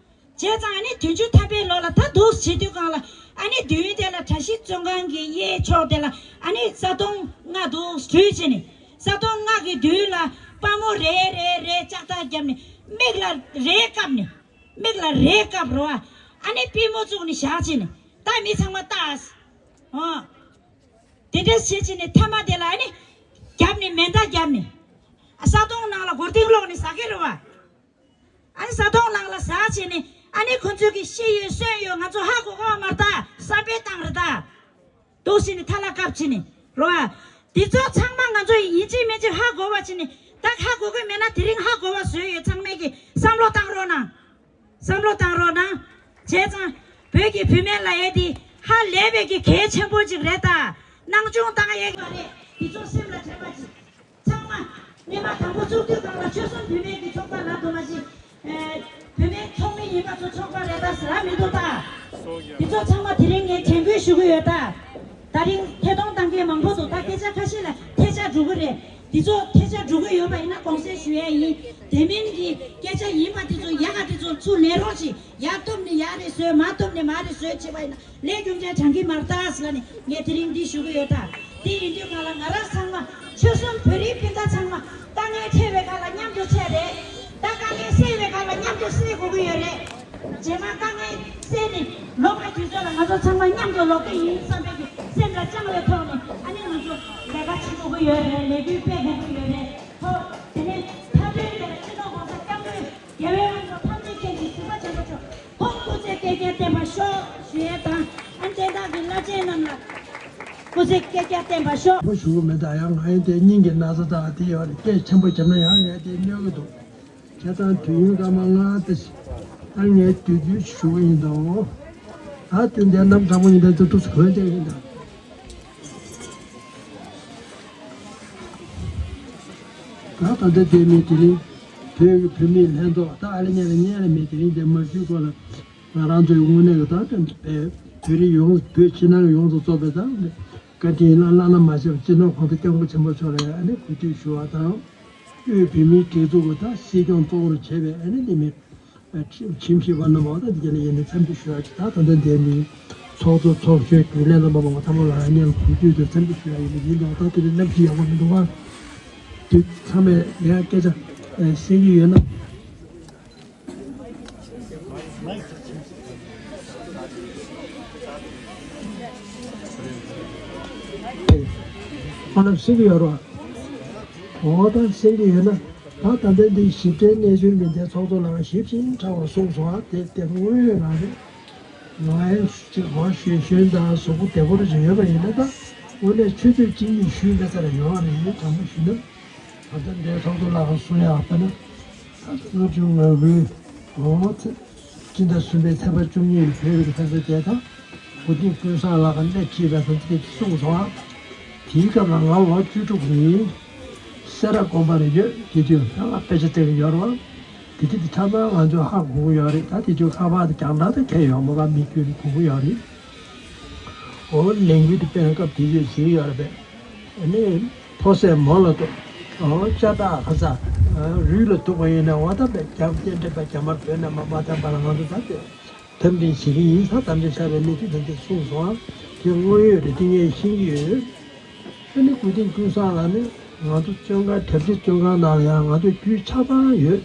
བྱས་ཙང་ཨ་ནི་བདུན་ཅུ་ཐམ་པའི་ལོ་ལ་ད་འདུག་བྱེད་དུས་སྒང་ལ་ཨ་ནི་དུས་ཡུན་དེ་ལ་གྲྭ་བཞི་བཙོན་ཁང་གི་གཡས་ཕྱོགས་དེ་ལ་ཨ་ནི་ས་དོང་ལྔ་འདུག་བྲིས་བྱས་ནས། ས་དོང་ལྔ་གི་མདུན་ལ་དཔའ་མོ་རེ་རེ་རེ་ལྕགས་ཐག་བརྒྱབ་ནས་མིག་ལ་རས་བཀབ་ནས། མིག་ལ་རས་བཀབ་རོ། ཨ་ནི་པུས་མོ་བཙུགས་ནས་བཞག་བྱས་ནས་ད་མི་ཚང་མ་ལྟ། ཨོ། དེ་འདྲ་བྱེད་བྱས་ནས་མཐའ་མ་དེ་ལ་ཨ་ནི་བརྒྱབ་ནས་མེ་མདའ་བརྒྱབ་ནས། ས་དོང་ནང་ལ་སྒོར་ཐིག་སློག་ནས་ཟ་གི་རེད་བ། ཨ་ནི་ས་དོང་ནང་ལ་ཟ་བྱས་ནས་ ཨ་ནི་ཁོ་ཚོས་ཀྱི་ཤེས་ཡོད་སོན་ཡོད། ང་ཚོ་ཧ་གོ་ག་བ་མ་རེད་ད། བསམ་པའི་སྟངས་རེད་ད། འདུག་སེ་ནི་ཐ་ལ་བཀབ་བྱས་ནི་རོ་ཨ། འདི་ཚོ་ཚང་མ་ང་ཚོ་ཡིན་གཅིག་མིན་གཅིག་ཧ་གོ་བ་བྱས་ནི། ད་ཧ་གོ་གི་མེད་ན་དེ་རིང་ཧ་གོ་བ་བཟོས་ཡོད། ཚང་མས་ཀྱི་བསམ་བློ་བཏང་རོགས་གནང་། བསམ་བློ་བཏང་རོགས་གནང་། བྱས་ཙང་བོད་ཀྱི་བུད་མེད་ལབ་ཡས་དེ་ཧ་ལས་པའི་གི་གལ་ཆེན་པོ་ཅིག་རེད་ད། སྣང་ཆུང་བཏང་ཡས་མ་རེད། དེ་ཚོ་སེམས་ལ་དྲན་པ་ཅིག། ཚང་མ་སྔོན་མ་དང་པོ་བཙུགས་དུས་སྒང་ལ་ཆོལ་གསུམ་བུད་མེད་ཀྱི་ཚོགས་པ་ལབ་འདུག་མ་གཞི། ཨེ། བུད་མེད་ཚོགས་མི་ཡིན་པ་ཚོ་ཚོགས་པ་རེད་ད་ཟེར་མི་འདུག་ད། འདི་ཚོ་ཚང་མ་དེ་རིང་ངས་དྲན་སྐུལ་ཞུ་གི་ཡོད་ད། ད་རིང་ཐད་གཏོང་བཏང་མཁན་མང་པོ་འདུག་ད་སྐད་ཆ་ཁ་ཤས་ལ་ཐལ་ཆ་འགྲོ་གི་རེད། འདི་ཚོ་ཐལ་ཆ་འགྲོ་གི་ཡོད་པ་ཡིན་ན་དགོངས་སེལ་ཞུ་ཡས་ཡིན། དེ་མིན་གྱི་སྐད་ཆ་ཡིན་པ་འདི་ཚོ་ཡག་ག་འདི་ཚོ་ཚུར་ལེན་རོགས་གྱིས། ཡག་བཏུབ་ནས་ཡག་རེད་བཟོས། མ་བཏུབ་ནས་མ་རེད་བཟོས་བྱས་པ་ཡིན་ན། ལས་རྒྱུ་འབྲས་དྲང་གི་མ་རེད་ད་ཟེར་ལ་ནི་ངས་དེ་རིང་འདི་ཞུ་གི་ཡོད་ད། དེ་ཡིན་དུས་གང་ལ་ང་རང་ཚང་མ་ཆོལ་གསུམ་བོད་རིགས་སྤུན་ཟླ་ཚང་མ་དཀའ་ངལ་འཕྲད་པའི་གང་ལ་མཉམ་དུ་འཕྲད་རེད། ད་དཀའ་ངལ་སེལ་བའི་གང་ལ་མཉམ་དུ་སེལ་དགོས་ཀྱི་ཡོད་རེད། རྗེས་མ་དཀའ་ངལ་སེལ་ནས་ལོག་པའི་དུས་ཚོད་ལ་ང་ཚོ་ཚང་མ་མཉམ་དུ་ལོག་གི་ཡིན་བསམ་པའི་གི་སེམས་ལ་བཅངས་པའི་ཐོག་ནས་ཨ་ནི་ང་ཚོ་ལས་ཀ་བྱེད་དགོས་ཀྱི་ཡོད་རེད། ལས་འགུལ་སྤེལ་དགོས་ཀྱི་ཡོད་རེད། ཧོ། དེ་ནས་མཐའ་དོན་དེ་ལ་སྤྱི་ནོར་༸གོང་ས་༸སྐྱབས་མགོན་རྒྱལ་བའི་དབང་པོ་ཐམས་ཅད་མཁྱེན་ཅིང་གཟིགས་པ་ཆེན་པོ་མཆོག་ཁོང་སྐུ་ཚེ་བསྐལ་བརྒྱར་བརྟན་པར་ཤོག་ཞུ་ཡས་དང་། ཨ་ནི་དེ་དག་གི་བླ་ཆེན་རྣམས་ལ་སྐུ་ཚེ་བསྐལ་བརྒྱར་བརྟན་པར་ཤོག་ཞུ་གི་མེད། ད་ཡང་ང་ཡི་དེ་སྙིང་གི་ན་ཚ་དང་དེ་ཡོད་རེད། སྐད་ཆེན་པོ་བརྒྱབ་ན་ཡང་ངས་དེ་གནོད་གི་འདུག་བྱས་ཙང་དུས་ཡུན་སྐར་མ་ལྔ་དེ་ད་ངས་དུས་རྒྱུན་ཞུ་གི་ཡིན་དོ། ད་དུས་འདས་རྣམ་གྲངས་པོ་ཡིན་ད་དུ་ཐུགས་སུ་གོན་བསྡད་ཡིན་ད། ད་ད་ལྟ་དེ་མི་དེ་རིང་བོད་ཀྱི་བུད་མེད་ལྷན་ཚོགས་ད་ཨ་ལེ་ཉེ་ལ་ཉེ་ལ་མི་དེ་རིང་དེ་མ་ཞུས་གོང་ལ་ང་རང་ཚོའི་དངོས་གནས་ཀྱི་ད་ལྟ་བོད་རིགས་ཡོངས་བོད་ཕྱི་ནང་ཡོངས་སུ་རྫོགས་པའི་ད་བཀའ་དྲིན་བླ་བླ་ན་མ་མཆིས་པ་སྤྱི་ནོར་༸གོང་ས་༸སྐྱབས་མགོན་ཆེན་པོ་མཆོག་ལ་ཨ་ནི་གུས་འདུད་ཞུ་བ་དང་། དབུས་བོད་མིའི་སྒྲིག་འཛུགས་ཀྱི་ད་སྲིད་སྐྱོང་གཙོ་བོར་བྱས་པའི་ཨ་ནི་དེ་མི། ཁྲིམས་ཁྲིམས་ཞིབ་པ་རྣམ་པ་དང་དེ་ནས་ཡིན་ནས་འཚམས་འདྲི་ཞུ་ཡག་ཅིག་ད་ད་ལྟ་འདས་མི་ཚོགས་གཙོ་ཚོགས་གཞོན་རྒྱུན་ལས་རྣམ་པ་མང་པོ་ཚང་མ་ལ་ཡང་སྙིང་གུས་འདུད་དང་འཚམས་འདྲི་ཞུ་ཡག་ཡིན་པ་ཡིན་ནོ། ད་དེ་རིང་གནམ་གཤིས་ཡག་པོ་མི་འདུག་ག་དུས་ཚང་མས་ཡང་སྐད་ཆ་བཤད་ཀྱི་ཡོད་ན། ཁོང་རྣམས་བཤད་ཀྱི་ཡོད་རེད་བ། འོ་ད་བཤད་ཀྱི་ཡོད་ན། ད་ད་ལྟ་འདི་ཞིབ་ཕྲའི་གནས་ཚུལ་མི་འདའི་ཚོགས་གཙོ་ལགས་ཞིབ་ཅིང་ཕྲ་བར་གསུངས་སོང་ཨ། དེ་དེ་དངོས་ཡོད་རང་རེད། ང་ཡང་ཅིག་ཧོ་ཞུས་ཞུས་དང་གཟུགས་པོ་བདེ་པོ་རེ་ཅིག་ཡོད་པ་ཡིན་ན་ད་དངོས་གནས་ཆུ་ཚོད་གཅིག་གཉིས་ཞུས་མེད་ཙམ་ལ་ཡོང་བ་རེད། དྲང་པོ་ཞུས་ན་ད་ལྟ་འདའི་ཚོགས་གཙོ་ལགས་གསུང་ཡག་ལྟ་ན་ད་ལྔ་བཅུ་ང་དགུའི་ཧོ་ཚེ། སྤྱི་ཟླ་གསུམ་པའི་ཚེས་པ་བཅུ་གཉིས་བོད་ཀྱི་ལྷ་ས་རྒྱལ་ཐང་གོ་སྟོན་ཀུན་བཟང་ལགས་ཀྱིས་སྣེ་ཁྲིད་པའི་ཚོགས་ཆེན་གསུངས་སོང་ཨ། དེའི་སྐབས་ལ་ང་ལོ་བཅུ་དྲུག་ཡིན། སེ་ར་དགོན་པ་རེ་ཡོད། དེ་དུས་ང་ལ་དཔེ་ཆ་སྟེར་གྱི་ཡོད་རེད་བ། དེ་དུས་དེ་ཆ་ཚང་ང་ཚོས་ཧ་གོ་གི་ཡོད་རེད། ད་དེ་དུས་ཁ་པར་དེ་རྒྱང་བསྒྲགས་དེ་གས་ཡོད་མ་རེད། མི་ཁྱོད་ནི་གོ་གི་ཡོད་རེད། འོ་ལས་འགུལ་དེ་སྤེལ་སྐབས་དེ་དུས་ཟེར་གྱི་ཡོད་རེད་པས། ཨ་ནི། ཕོ་སེར་མོ་ལ་གཏུག་ཨོ་ལྕགས་ཐག་ཁ་ཚ། རུས་ལ་གཏུག་པ་ཡིན་ན་འོ་ད་པའི་རྒྱ་རྒྱ་འདྲེ་པ་རྒྱ་དམར་བོད་ནས་མ་མ་ཐོན་པ་ལ་ང་ཚོ་ད་དེ་འཐབ་འཛིང་བྱེད་ཀྱི་ཡིན་ས་དམ་བཅའ་བཞག་པའི་གནས་ཚུལ་དེ་འདྲ་གསུངས་སོང་ཨ། དེ་དངོས་ཡོད་རེད། དེ་ངས་ཤེས་ཀྱི་ཡོད། ཨ་ནི་གོ་སྟོན་ཀུན་བཟང་ལགས་ནི་ང་ཚོ་བཙོན་ཁང་གྲྭ་བཞི་བཙོན་ཁང་ནང་ལ་ཡང་ང་ཚོ་རྒྱུས་ཆ་ཚང་ཡོད།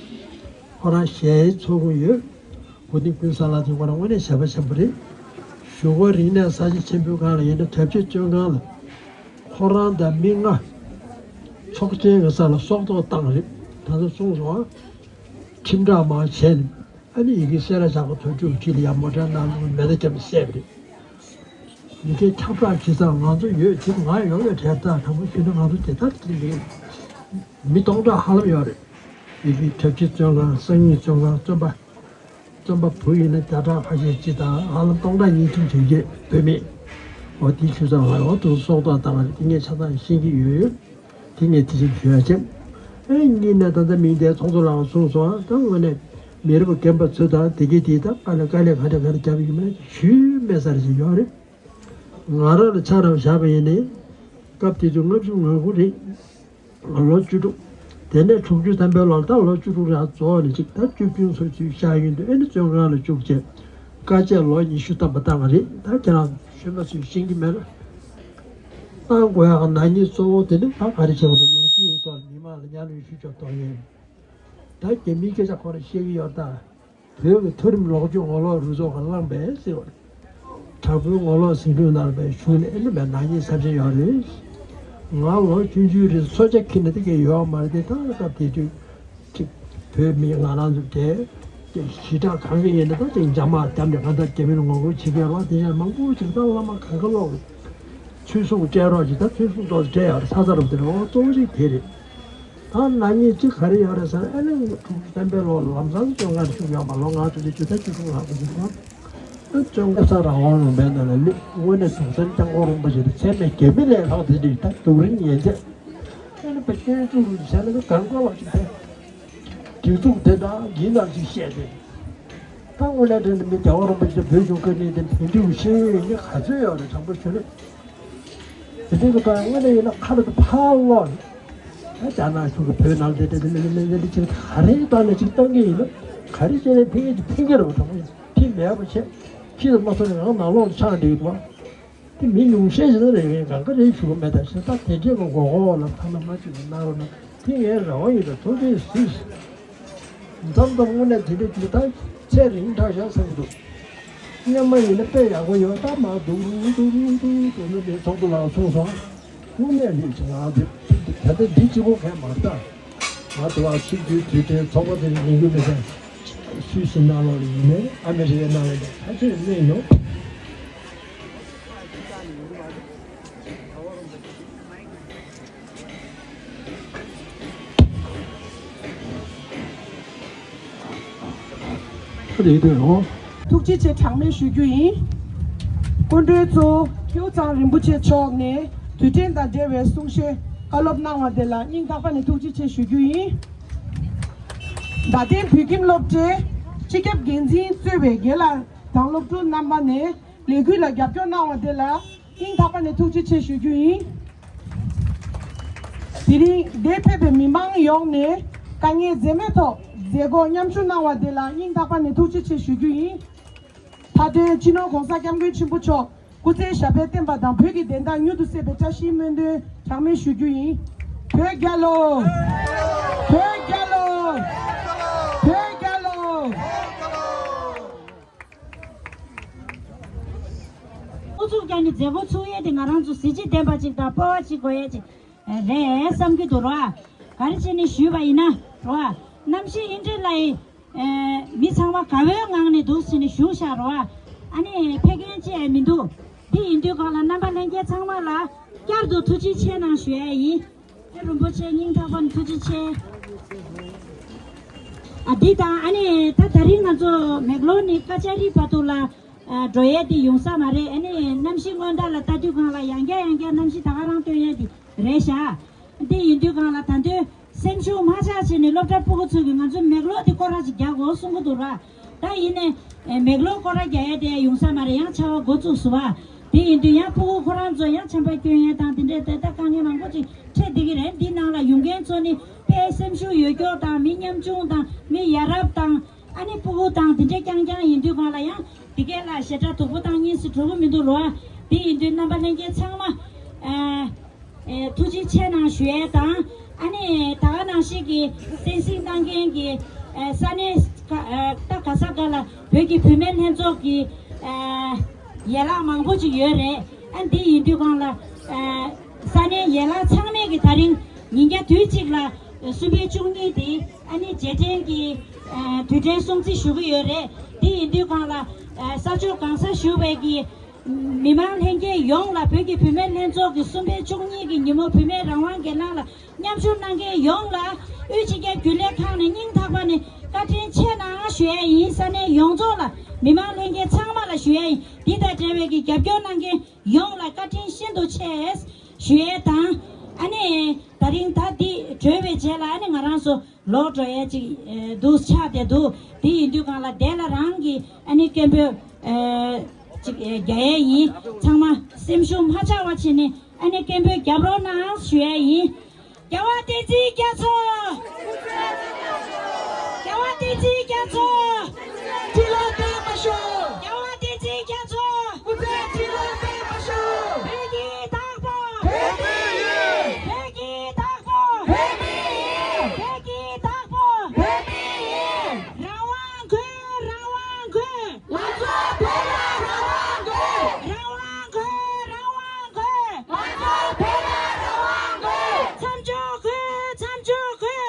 ཁོ་རང་ཞལ་ཚོགས་ཀྱི་ཡོད། གོ་སྟོན་ཀུན་བཟང་ལགས་དེ་ཁོ་རང་དངོས་གནས་ཞལ་པ་ཆེན་པོ་རེད། གཞུག་གུ་རིག་གནས་གསར་བརྗེ་ཆེན་པོའི་སྒང་ལ་ཡིན་ན་གྲྭ་བཞི་བཙོན་ཁང་ལ། ཁོ་རང་དང་མི་ལྔ། ཚོགས་ཆེན་གྱི་ས་ལ་སྲོག་ཐོག་བཏང་རེད། ད་ལྟ་གསུངས་སོང་ཨ། ཁྲིམས་བསྒྲགས་མང་བྱས་ནས་ཨ་ནི་ཡི་གེ་གསལ་ལ་བཞག་པ་དོན་གཅོད་ཁྲིད་ལ་ཡང་མོ་ཊ་ནང་དུ་མེ་མདའ་བརྒྱབ་ནས་བསད་པ་རེད། མི་སྐད་ཁྱབ་བསྒྲགས་བྱེད་ས་ང་ཚོ་ཡོད་དེ་ང་ཡོང་ཡོད་དྲན་ད་དྲང་པོ་ཞུས་ན་ང་ཚོ་དེ་ལྟར་དེ་རེད། མི་སྟོང་ཕྲག་ཧ་ལམ་ཡོད་རེད། ཡི་གེ་གྲྭ་བཞི་བཙོན་ཁང་སང་ཉིན་བཙོན་ཁང་བཙོན་པ། བཙོན་པ་བུ་ཡིན་ན་བརྒྱ་ཕྲག་ཁ་ཤས་ཅིག་དང་ཧ་ལམ་སྟོང་ཕྲག་ཉིས་ཁྲི་བྱེད་ཀྱི་བུད་མེད། འོ་དེ་ཆུ་ཚང་ལ་འོ་དུ་སྲོག་ཐོག་བཏང་བ་རེད། དེ་ངས་ཆ་ཚང་ཤེས་ཀྱི་ཡོད་ཡོད། དེ་ངས་དེ་བཞིན་ཞུ་ཡ་བྱས། ཨེ་གཉིས་ནས་ད་ལྟ་མིང་དེ་ཚོགས་གཙོ་ལའང་གསུངས་སོང་ཨ། ད་དངོས་གནས་མི་རབས་རྒན་པ་ཚོ་དང་དེ་གའི་དེ་དག་དཀའ་ལས་དཀའ་ལས་ག་འདྲ་ག་འདྲ་བརྒྱབ་ཡོད་མེད་ཞུས་མེད་ས་རེ་ཞིག་ཡོད་རེད། ང་རང་ལ་ཆ་རང་བཞག་པ་ཡིན་ནའི། སྐབས་དེ་ཚོ་ལྔ་བཅུ་ང་དགུ་རེད། ལོ་བཅུ་དྲུག་དེ་ནས་དྲུག་ཅུ་ཐམ་པའི་ལོར་ད་ལོ་བཅུ་དྲུག་རང་རྫོགས་ནས་ཅིག་ད་བཅུ་བདུན་སོ་ཚུན་ཤར་ཡོང་དུས་ཨེ་ནི་བཙོན་ཁང་ལ་བཅུག་བྱས། དཀའ་སྤྱད་ལོ་ཉི་ཤུ་ཐམ་པ་བཏང་བ་རེད། ད་ཁྱེད་རང་ཤོད་མ་ཚུན་ཤེས་ཀྱི་མེད་ལ། བཏང་དགོས་ཡག་ནག་ཉེས་གཙོ་བོ་དེ་ནི་ད་ག་རེ་བྱས་པ་རེད། ལོ་རྒྱུས་འོག་ཐོག་ལ་མི་མང་ལ་གཉའ་གནོན་ཤུགས་ཆེ་གཏོང་མཁན། ད་རྒྱ་མིའི་སྐད་ཆ་ཁོ་རང་བཤད་ཀྱི་ཡོད་ད། བོད་ཀྱི་མཐོ་རིམ་ལོག་སྤྱོད་ངོ་ལོག་རུ་ཚོགས་ཀྱིས་བླངས་པས་ཟེར་བ་རེད། དྲག་པོའི་ངོ་ལོག་ཟིང་འཁྲུག་ནང་ལ་བཞུགས་ནས་ཨེ་ནི་མེད་ནག་ཉེས་ཚབས་ཆེན་ཡོད་རེད། ང་ལོ་ཆུང་ཆུང་རེད། སོ་ཆ་ཁྱེར་ནས་དེ་གས་ཡོད་མ་རེད་དེ། ད་སྐབས་དེ་དུས་ཅིག་བོད་མི་ང་རང་ཚོ་དེ་ ཞི་དྲག་གང་གི་ཡིན་ན་ད་ཅིག་འཇབ་མ་བརྒྱབ་ནས་གང་ལྟར་རྒྱ་མིར་ངོ་རྒོལ་བྱེད་མཁན་རོགས་དེ་འདྲ་མང་པོ་ཅིག་ད་བླ་མ་གང་ག་ལོག་ཆོས་སྲུང་སྤྲད་རོགས་ཅིག་ད་ཆོས་སྲུང་ཚོ་སྤྲད་ཡག་ས་ཚ་རུ་དེ་རོགས་གཙོ་བོ་ཅིག་དེ་རེད། ད་ན་ནིང་གཅིག་ག་རེ་ཡོད་རེད་ཟེར་ན་ཨ་ནི་དྲུག་ཅུ་ཐམ་པའི་ལོ་ལམ་སང་བཅོ་ལྔར་བཅུག་ཡོད་པ་ལོ་ལྔ་བཅུ་ནས་བཅུ་ད་བཅུ་དྲུག་ལྷག་ཙམ་ཞིག་སོང་། ད་བཅོ་ལྔ་ས་རང་དབང་ལུང་པའི་ནང་ལ་སླེབས་དངོས་གནས་དུང་སེང་སྐྱབས་མགོན་རིན་པོ་ཆེ་དང་ཚད་མེད་རྒྱ་མི་ལས་ལྷག་དེ་འདྲ་ད་རྡོ་རིང་ཡན་ཆད་ཨ་ནི་པ་སྐྱོན་བཅུག་རུ་བྱས་ན་གང་དགོས་ལ་ཅིག་ད་སྒྲིག་འཛུགས་དེ་འདྲ་ཡིན་ནམ་ཅིག་བཤད་དེ། ད་དངོས་གནས་དྲན་ནས་མི་རྒྱལ་བ་རིན་པོ་ཆེ་བོད་གཞུང་བཀའ་དྲིན་དེ་དེང་དུས་ཤེས་ཡོན་ནི་ག་ཚོད་ཡོད་རེད་དྲང་པོ་ཞུ་ན། དེ་འདྲའི་གི་ད་དངོས་གནས་ཡིན་ན་ཁ་ལ་དུ་ཕར་ལོག་ད་རྒྱ་ནག་གཞུང་གི་བོད་ནང་དེ་འདྲ་དེ་འདྲ་དེ་འདྲ་ཅིག་ག་རེ་བཏང་ནས་ཅིག་བཏང་གི་ཡིན་ན་ག་རེ་བྱས་ནས་ཕན་གྱི་ཕན་གྱི་རེད་པ་དྲང་པོ་ཕན་མེད་པ་བྱས་ཕྱི་ལ་མ་སོང་ནས་རང་ནང་ལོགས་ལ་ཆགས་འགྲིག་གི་འདུག་དེ་མི་ཉུང་ཤས་ཤིག་ལ་རེ་བའི་གང་ག་རེ་ཞུ་གི་མེད་ད་ཞེ་ད་དེ་འདྲའི་གི་མགོ་སྐོར་ལ་ཐ་ན་མ་བྱེད་པ་གནང་རོགས་གནང་དེ་ངའི་རེ་བ་ཡིན་ད་ཐུགས་རྗེ་གཟིགས། མཚམས་མཚམས་དངོས་གནས་དེ་འདྲ་ཅིག་ད་ཚད་རིང་དྲགས་ཤག་བསམ་གྱི་འདུག་སྔོན་མ་ཡིན་ན་དཔེ་ཡག་པོ་ཡོད་ད་མ་འདུག་འདུག་འདུག་འདུག་དེ་ནི་དེ་ཚོགས་འདུ་ལ་གསུངས་སོང་། དངོས་གནས་རེད་ཅེས་ང་དེ་ད་ལྟ་འདི་གཅིག་པོ་གས་མ་རེད་ད། ང་དུ་བ་ཆིག་སྒྱུར་དུས་དྲན་ཚོགས་པ་དེ་ཉིན་གུང་མི་ཚེ་སུད་སི་ནང་ལོགས་ལ་ཡིན་ནའི་ཨ་མི་རི་ཀའི་ནང་ལ་ཡིན་ནའི་ཁ་ཆེ་གནས་ཡོད། ཐུགས་རྗེ་ཆེ་གྲངས་མེད་ཞུ་རྒྱུ་ཡིན། སྐུ་མགྲོན་གཙོ་བོ་ཁྱེའུ་ཚང་རིན་པོ་ཆེ་མཆོག་ནས་དུས་དྲན་དང་འབྲེལ་བའི་གསུང་བཤད་བཀའ་སློབ་གནང་བ་དེ་ལ་སྙིང་ཐག་པ་ནས་ཐུགས་རྗེ་ཆེ་ཞུ་རྒྱུ་ཡིན། རྡ་སྟེང་བོད་ཁྱིམ་སློབ་གྲྭའི་སྤྱི་ཁྱབ་འགན་འཛིན་གཙོས་པའི་སྒེར་ལངས་དང་སློབ་ཕྲུག་རྣམ་པ་ནས་ལས་འགུལ་ལ་རྒྱབ་སྐྱོར་གནང་བ་དེ་ལ་སྙིང་ཐག་པ་ནས་ཐུགས་རྗེ་ཆེ་ཞུ་རྒྱུ་ཡིན། དེ་རིང་འདིར་ཕེབས་པའི་མི་མང་ཡོངས་ནས་དཀའ་ངལ་འཛེམས་མེད་ཐོག་མཛད་སྒོར་མཉམ་ཞུགས་གནང་བ་དེ་ལ་སྙིང་ཐག་པ་ནས་ཐུགས་རྗེ་ཆེ་ཞུ་རྒྱུ་ཡིན། མཐའ་དོན་སྤྱི་ནོར་༸གོང་ས་༸སྐྱབས་མགོན་ཆེན་པོ་མཆོག་སྐུ་ཚེ་ཞབས་པད་བརྟན་པ་དང་བོད་ཀྱི་བདེན་མཐའ་མྱུར་དུ་གསལ་བའི་བཀྲ་ཤིས་སྨོན་འདུན་གྲངས་མེད་ཞུ་རྒྱུ་ཡིན། བོད་རྒྱལ་ལོ། བོད་རྒྱལ་ལོ། བོད་རྒྱལ་ལོ། ཨུ་ཚུགས་རྒྱག་ནི་མཛད་སྒོ་ཚུགས་ཡས་དེ་ང་རང་ཚོ་གཟི་བརྗིད་ལྡན་པ་ཅིག་དང་སྤོབས་པ་ཅིག་དགོས་ཡས་ཅིག་རེད་བསམ་གྱི་འདུག་ར། ག་རེ་བྱས་ནས་ཞུས་པ་ཡིན་ན་ར། གནམ་གཤིས་ཨིན་ཏྲེ་ལ་ཡི་མི་ཚང་མ་དགའ་བོའི་ངང་ནས་འདུག་ཟེར་ནས་བཞུགས་ཤག་ར། ཨ་ནི་ཕེབས་མཁན་ཅིག་མི་འདུག་འདི་ཡིན་དུས་གང་ལ་རྣམ་པ་ལྷན་རྒྱས་ཚང་མ་ལ་བསྐྱར་དུ་ཐུགས་རྗེ་ཆེ་གནང་ཞུ་ཡས་ཡིན། རིན་པོ་ཆེ་སྙིང་ཐག་པ་ནས་ཐུགས་རྗེ་ཆེ། ཨ་འདི་དང་ཨ་ནི་ད་ད་རིང་ང་ཚོ་མེག་ལོར་ནས་ཀ་ཅ་རི་བར་དུ་ལ་ཨ་འགྲོ་ཡས་དེ་ཡོང་ས་མ་རེད། ཨ་ནི་གནམ་གཤིས་སྔོན་བརྡ་ལ་ལྟ་དུས་གང་ལ་ཡང་བསྐྱར་ཡང་བསྐྱར་གནམ་གཤིས་ད་ག་རང་སྟོན་ཡས་དེ་རེད་ཤག་འདི་ཡིན་དུས་གང་ལ་ད་དུང་སེམས་ཤུགས་མ་ཆག་བྱས་ནས་སློབ་གྲྭ་ཕྲུ་གུ་ཚོ་གིས་ང་ཚོ་མེག་ལོར་དེ་སྐོར་ར་ཅིག་རྒྱག་དགོས་གསུང་གི་འདུག་ར། ད་ཡིན་ནའི་མེག་ལོར་སྐོར་ར་རྒྱག་ཡས་དེ་ཡོང་ས་མ་རེད། ཡང་ཆར་པ་འགོ་བཙུགས་སོང་བ། དེ་ཡིན་དུས་ཡང་ཕྲུ་གུ་ཁོ་རང་ཚོ་ཡང་ཆམ་པ་སྐྱོན་ཡས་དང་དེ་འདྲའི་ད་ལྟ་དཀའ་ངལ་མང་པོ་ཅིག་འཕྲད་བསྡད་ཀྱི་རེད། འདི་ནང་ལ་ཡོང་མཁན་ཚོ་ནི་དཔེ་སེམས་ཤུགས་ཡོད་སྐྱོར་དང་མི་ཉམ་ཆུང་དང་མི་ཡ་རབས་དང་ཨ་ནི་ཕྲུ་གུ་དང་དེ་འདྲའི་རྐྱང་རྐྱང་ཡིན་དུས་གང་ལ་ཡང་དེ་གས་ལ་ཞེ་དྲག་སྡུག་པོ་བཏང་སྙིང་སུ་བྲོ་གི་མི་འདུག་རོ། དེ་ཡིན་དུས་རྣམ་པ་ལྷན་རྒྱས་ཚང་མ་ཨ། ཨེ་ཐུགས་རྗེ་ཆེ་གནང་ཞུ་ཡས་དང་། ཨ་ནི་ད་ག་ནང་བཞིན་གྱི་བསྟན་སྲིད་བཏང་མཁན་གྱི་ཨེ་ས་གནས་ཀ་ཨེ་ད་ག་ས་ག་ལ་བོད་ཀྱི་བུད་མེད་ལྷན་ཚོགས་ཀྱི་ཨེ་ཡན་ལག་མང་པོ་ཅིག་ཡོད་རེད། ཨ་འདི་ཡིན་དུས་གང་ལ་ཨེ་ས་གནས་ཡན་ལག་ཚང་མས་ཀྱི་ད་རིང་ཉིན་རྒྱབ་དུས་གཅིག་ལ་གསུམ་པའི་བཅུ་གཉིས་དེ་ཨ་ནི་རྗེས་དྲན་གྱི་ཨེ་དུས་དྲན་སྲུང་བརྩི་ཞུ་གི་ཡོད་རེད། འདི་ཡིན་དུས་གང་ལ་ཨེ་ས་ཕྱོགས་གང་སར་བཞུགས་པའི་གི་མི་མང་ལྷན་རྒྱས་ཡོངས་ལ་བོད་ཀྱི་བུད་མེད་ལྷན་ཚོགས་ཀྱི་གསུམ་པའི་བཅུ་གཉིས་ཀྱི་ཉིན་མོ་བུད་མེད་རང་དབང་སྒེར་ལངས་ལ་མཉམ་ཞུགས་གནང་མཁན་ཡོངས་ལ་དབུས་སྤྱི་ཁྱབ་རྒྱུན་ལས་ཁང་ནས་སྙིང་ཐག་པ་ནས་བཀའ་དྲིན་ཆེ་གནང་ཞུ་ཡས་ཡིན། ས་གནས་ཡོངས་རྫོགས་ལ་མི་མང་ལྷན་རྒྱས་ཚང་མ་ལ་ཞུ་ཡས་ཡིན། འདི་དང་འབྲེལ་བའི་གི་རྒྱབ་སྐྱོར་གནང་མཁན་ཡོངས་ལ་བཀའ་དྲིན་ཤིན་ཏུ་ཆེ་ཞུ་ཡས་དང་། ཨ་ནི་ད་རིང་ད་འདི་གྲོལ་བའི་རྗེས་ལ་ཨ་ནི་ང་རང་ཚོ་ལོག་འགྲོ་ཡས་ཅིག་ཨེ་འདུག་ཆགས་བསྡད་འདུག་དེ་ཡིན་དུས་གང་ལ་དེ་ལ་རང་གི་ཨ་ནི་སྐད་འབོད་ཨེ་ཅིག་ཨེ་རྒྱག་ཡས་ཡིན། ཚང་མ་སེམས་ཤུགས་མ་ཆག་པ་བྱས་ནས་ཨ་ནི་སྐད་འབོད་རྒྱབ་རོགས་གནང་ཞུ་ཡས་ཡིན། རྒྱལ་བ་བསྟན་འཛིན་རྒྱ་མཚོ། རྒྱལ་བ་བསྟན་འཛིན་རྒྱ་མཚོ། ཁྲི་ལོ་བརྟན་པར་ཤོག་རྒྱལ་བ་བསྟན་འཛིན་རྒྱ་མཚོ། སྐུ་ཚེ་ཁྲི་ལོ་བརྟན་པར་ཤོག་བོད་ཀྱི་བདག་པོ། བོད་མི་ཡིན། བོད་ཀྱི་བདག་པོ། བོད་མི་ཡིན། བོད་ཀྱི་བདག་པོ། བོད་མི་ཡིན། རང་དབང་དགོས། རང་དབང་དགོས། ང་ཚོ་བོད་ལ་རང་དབང་དགོས། རང་དབང་དགོས། རང་དབང་དགོས། ང་ཚོ་བོད་ལ་རང་དབང་དགོས། མཚམས་འཇོག་དགོས། མཚམས་འཇོག་དགོས།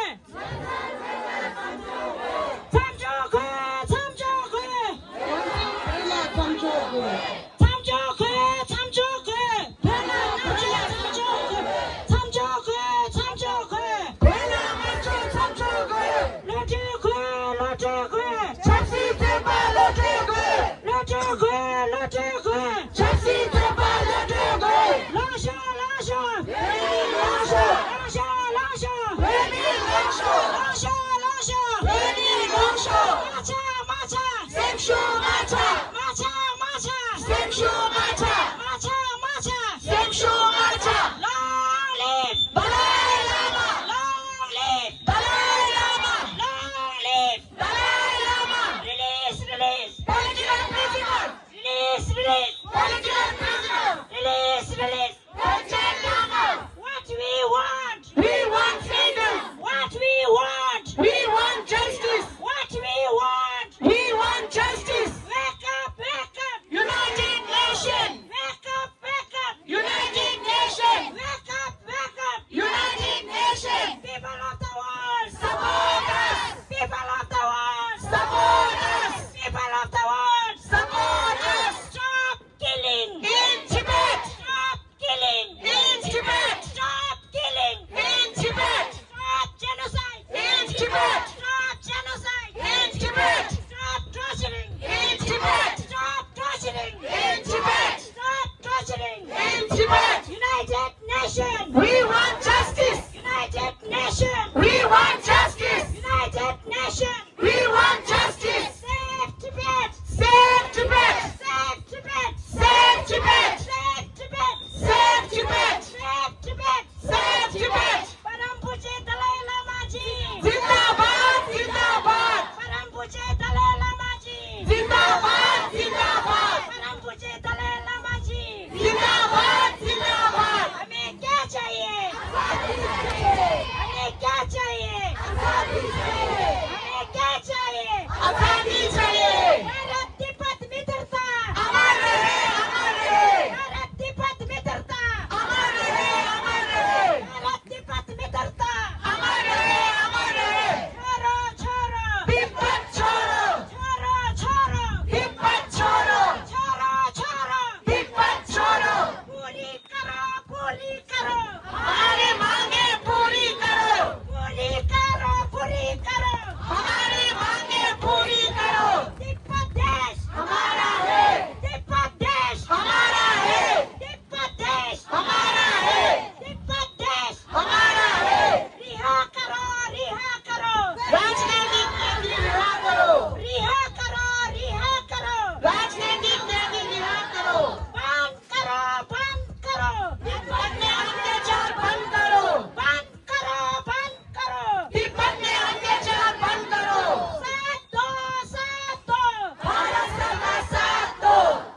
སྒྲོལ་དགོས། ཆབ་སྲིད་བཙོན་པ་གློད་གྲོལ་དགོས། གློད་གྲོལ་དགོས། གློད་གྲོལ་དགོས། ཆབ་སྲིད་བཙོན་པ་གློད་གྲོལ་དགོས། ལངས་ཤོག་ལངས་ཤོག་བོད་མི་ལངས་ཤོག་ལངས་ཤོག་ལངས་ཤོག་བོད་མི་ལངས་ཤོག་ལངས་ཤོག་ལངས་ཤོག་བོད་མི་ལངས་ཤོག་མ་ཆག་མ་ཆག་སེམས་ཤུགས་མ་ཆག་མ་ཆག་མ་ཆག་སེམས་ཤུགས་མ་ཆག་མ་ཆག་མ་ཆག་སེམས་ཤུགས་མ་ཆག Long live Dalai Lama! Long live Dalai Lama! Long live Dalai Lama! Release, release! Political prisoners! Release, release! Political prisoners! Release, release! Dalai Lama! What we want! We want freedom! What we want! We want justice! What we want! We want justice! Wake up, wake up! United Nation! Wake up, wake up! United Nation! Wake up, wake up! United Nation! People of the world! Support us! People of the world! Support us! People of the world! Support us! Stop killing! In Tibet! Stop killing! In Tibet! Stop killing! In Tibet! Stop genocide! In Tibet! Stop genocide! In Tibet! Stop torturing! In Tibet! Stop torturing! In Tibet! Stop torturing! In Tibet! United Nations! We want justice! United Nations! We want justice! United Nations! We want justice! Save Tibet! Save Tibet! Save Tibet! Save Tibet! Save Tibet! Save Tibet! Save Tibet! Save Tibet! परम पूज्य दलाई लामा जी! जिंदाबाद, जिंदाबाद! परम पूज्य दलाई लामा जी! जिंदाबाद, जिंदाबाद! परम पूज्य दलाई लामा जी! जिंदाबाद, जिंदाबाद! हमें क्या चाहिए? आजादी चाहिए! हमें क्या चाहिए? आजादी चाहिए! हमें क्या चाहिए? आजादी चाहिए! भारत तिब्बत मित्रता! अमर रहे, अमर रहे! भारत तिब्बत मित्रता! अमर रहे, अमर रहे! भारत तिब्बत मित्रता! अमर रहे, अमर रहे! छोड़ो, छोड़ो! तिब्बत छोड़ो! छोड़ो, छोड़ो! तिब्बत छोड़ो! छोड़ो, छोड़ो! तिब्बत छोड़ो! पूरी करो, पूरी करो! हमारी मांगे पूरी करो! पूरी करो, पूरी करो! हमारी मांगे पूरी करो! तिब्बत देश हमारा है! तिब्बत देश हमारा है! तिब्बत देश हमारा है! तिब्बत देश हमारा है! रिहा करो, रिहा करो! राजनीतिक कैदी रिहा करो! रिहा करो, रिहा करो! राजनीतिक कैदी रिहा करो! बंद करो, बंद करो! तिब्बत में अत्याचार बंद करो! बंद करो, बंद करो! तिब्बत में अत्याचार बंद करो! साथ दो, साथ दो! भारत सरकार साथ दो!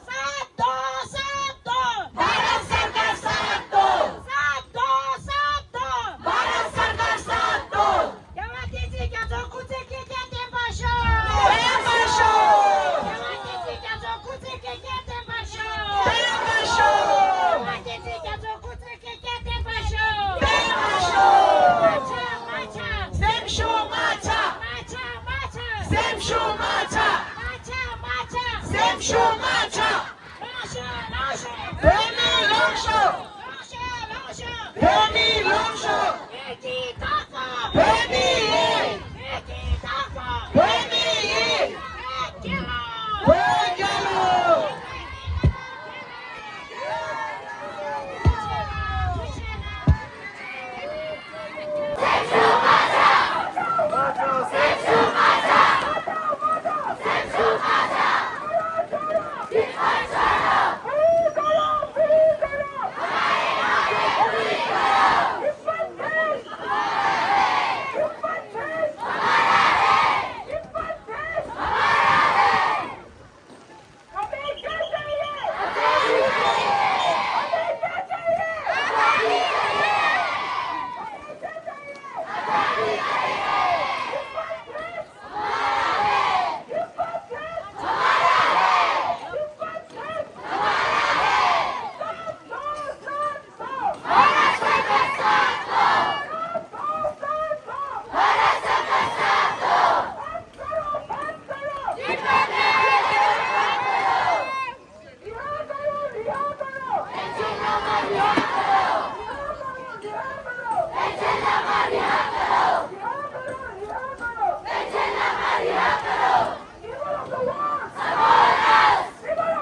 साथ दो, साथ दो! भारत सरकार साथ दो! साथ दो, साथ दो! भारत सरकार साथ दो! རྒྱལ་བ་བསྟན་འཛིན་རྒྱ་མཚོ་སྐུ་ཚེ་བསྐལ་བརྒྱར་བརྟན་པར་ཤོག་བརྟན་པར་ཤོག་རྒྱལ་བ་བསྟན་འཛིན་རྒྱ་མཚོ་སྐུ་ཚེ་བསྐལ་བརྒྱར་བརྟན་པར་ཤོག་བརྟན་པར་ཤོག་རྒྱལ་བ་བསྟན་འཛིན་རྒྱ་མཚོ་སྐུ་ཚེ་བསྐལ་བརྒྱར་བརྟན་པར་ཤོག་བརྟན་པར་ཤོག་མ་ཆག་མ་ཆག་སེམས་ཤུགས་མ་ཆག་མ་ཆག་མ་ཆག་སེམས་ཤུགས་མ་ཆག་མ་ཆག་མ་ཆག་སེམས་ཤུགས་མ་ཆག་ལངས་ཤོག་ལངས་ཤོག་བོད་མི་ལངས་ཤོག་ལངས་ཤོག་ལངས་ཤོག་བོད་མི་ལངས་ཤོག་བོད་ཀྱི་བདག་པོ། བོད་མི་ཡིན། བོད་ཀྱི་བདག་པོ། བོད་མི་ཡིན། བོད་རྒྱལ་ལོ། བོད་རྒྱལ་ལོ།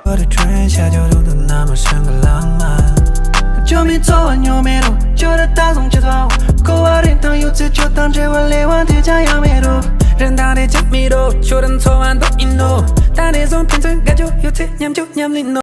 But a train ཤར་རྒྱུ་རུ་དུ་ན་མ་ཤང་གི་ལང་མ། ཅོ་མི་ཚོ་བ་ཉོ་མེ་རུ་ཅོ་ར་ད་སོང་ཅི་ཐོ། ཁོ་བ་རིན་ཐང་ཡོད་ཚེ་ཅོ་དང་འབྲེལ་བ་ལས་བ་དེ་ཅང་ཡང་མེ་རུ། རིན་ཐང་རེ་ཅི་མི་རུ་ཅོ་ར་ཚོ་བ་འདུག་ཨིན་ནོ། ད་ནས་བཟུང་ཕན་ཚུན་དགའ་རྒྱུ་ཡོད་ཚེ་མཉམ་རྒྱུ་མཉམ་ལེན་ནོ།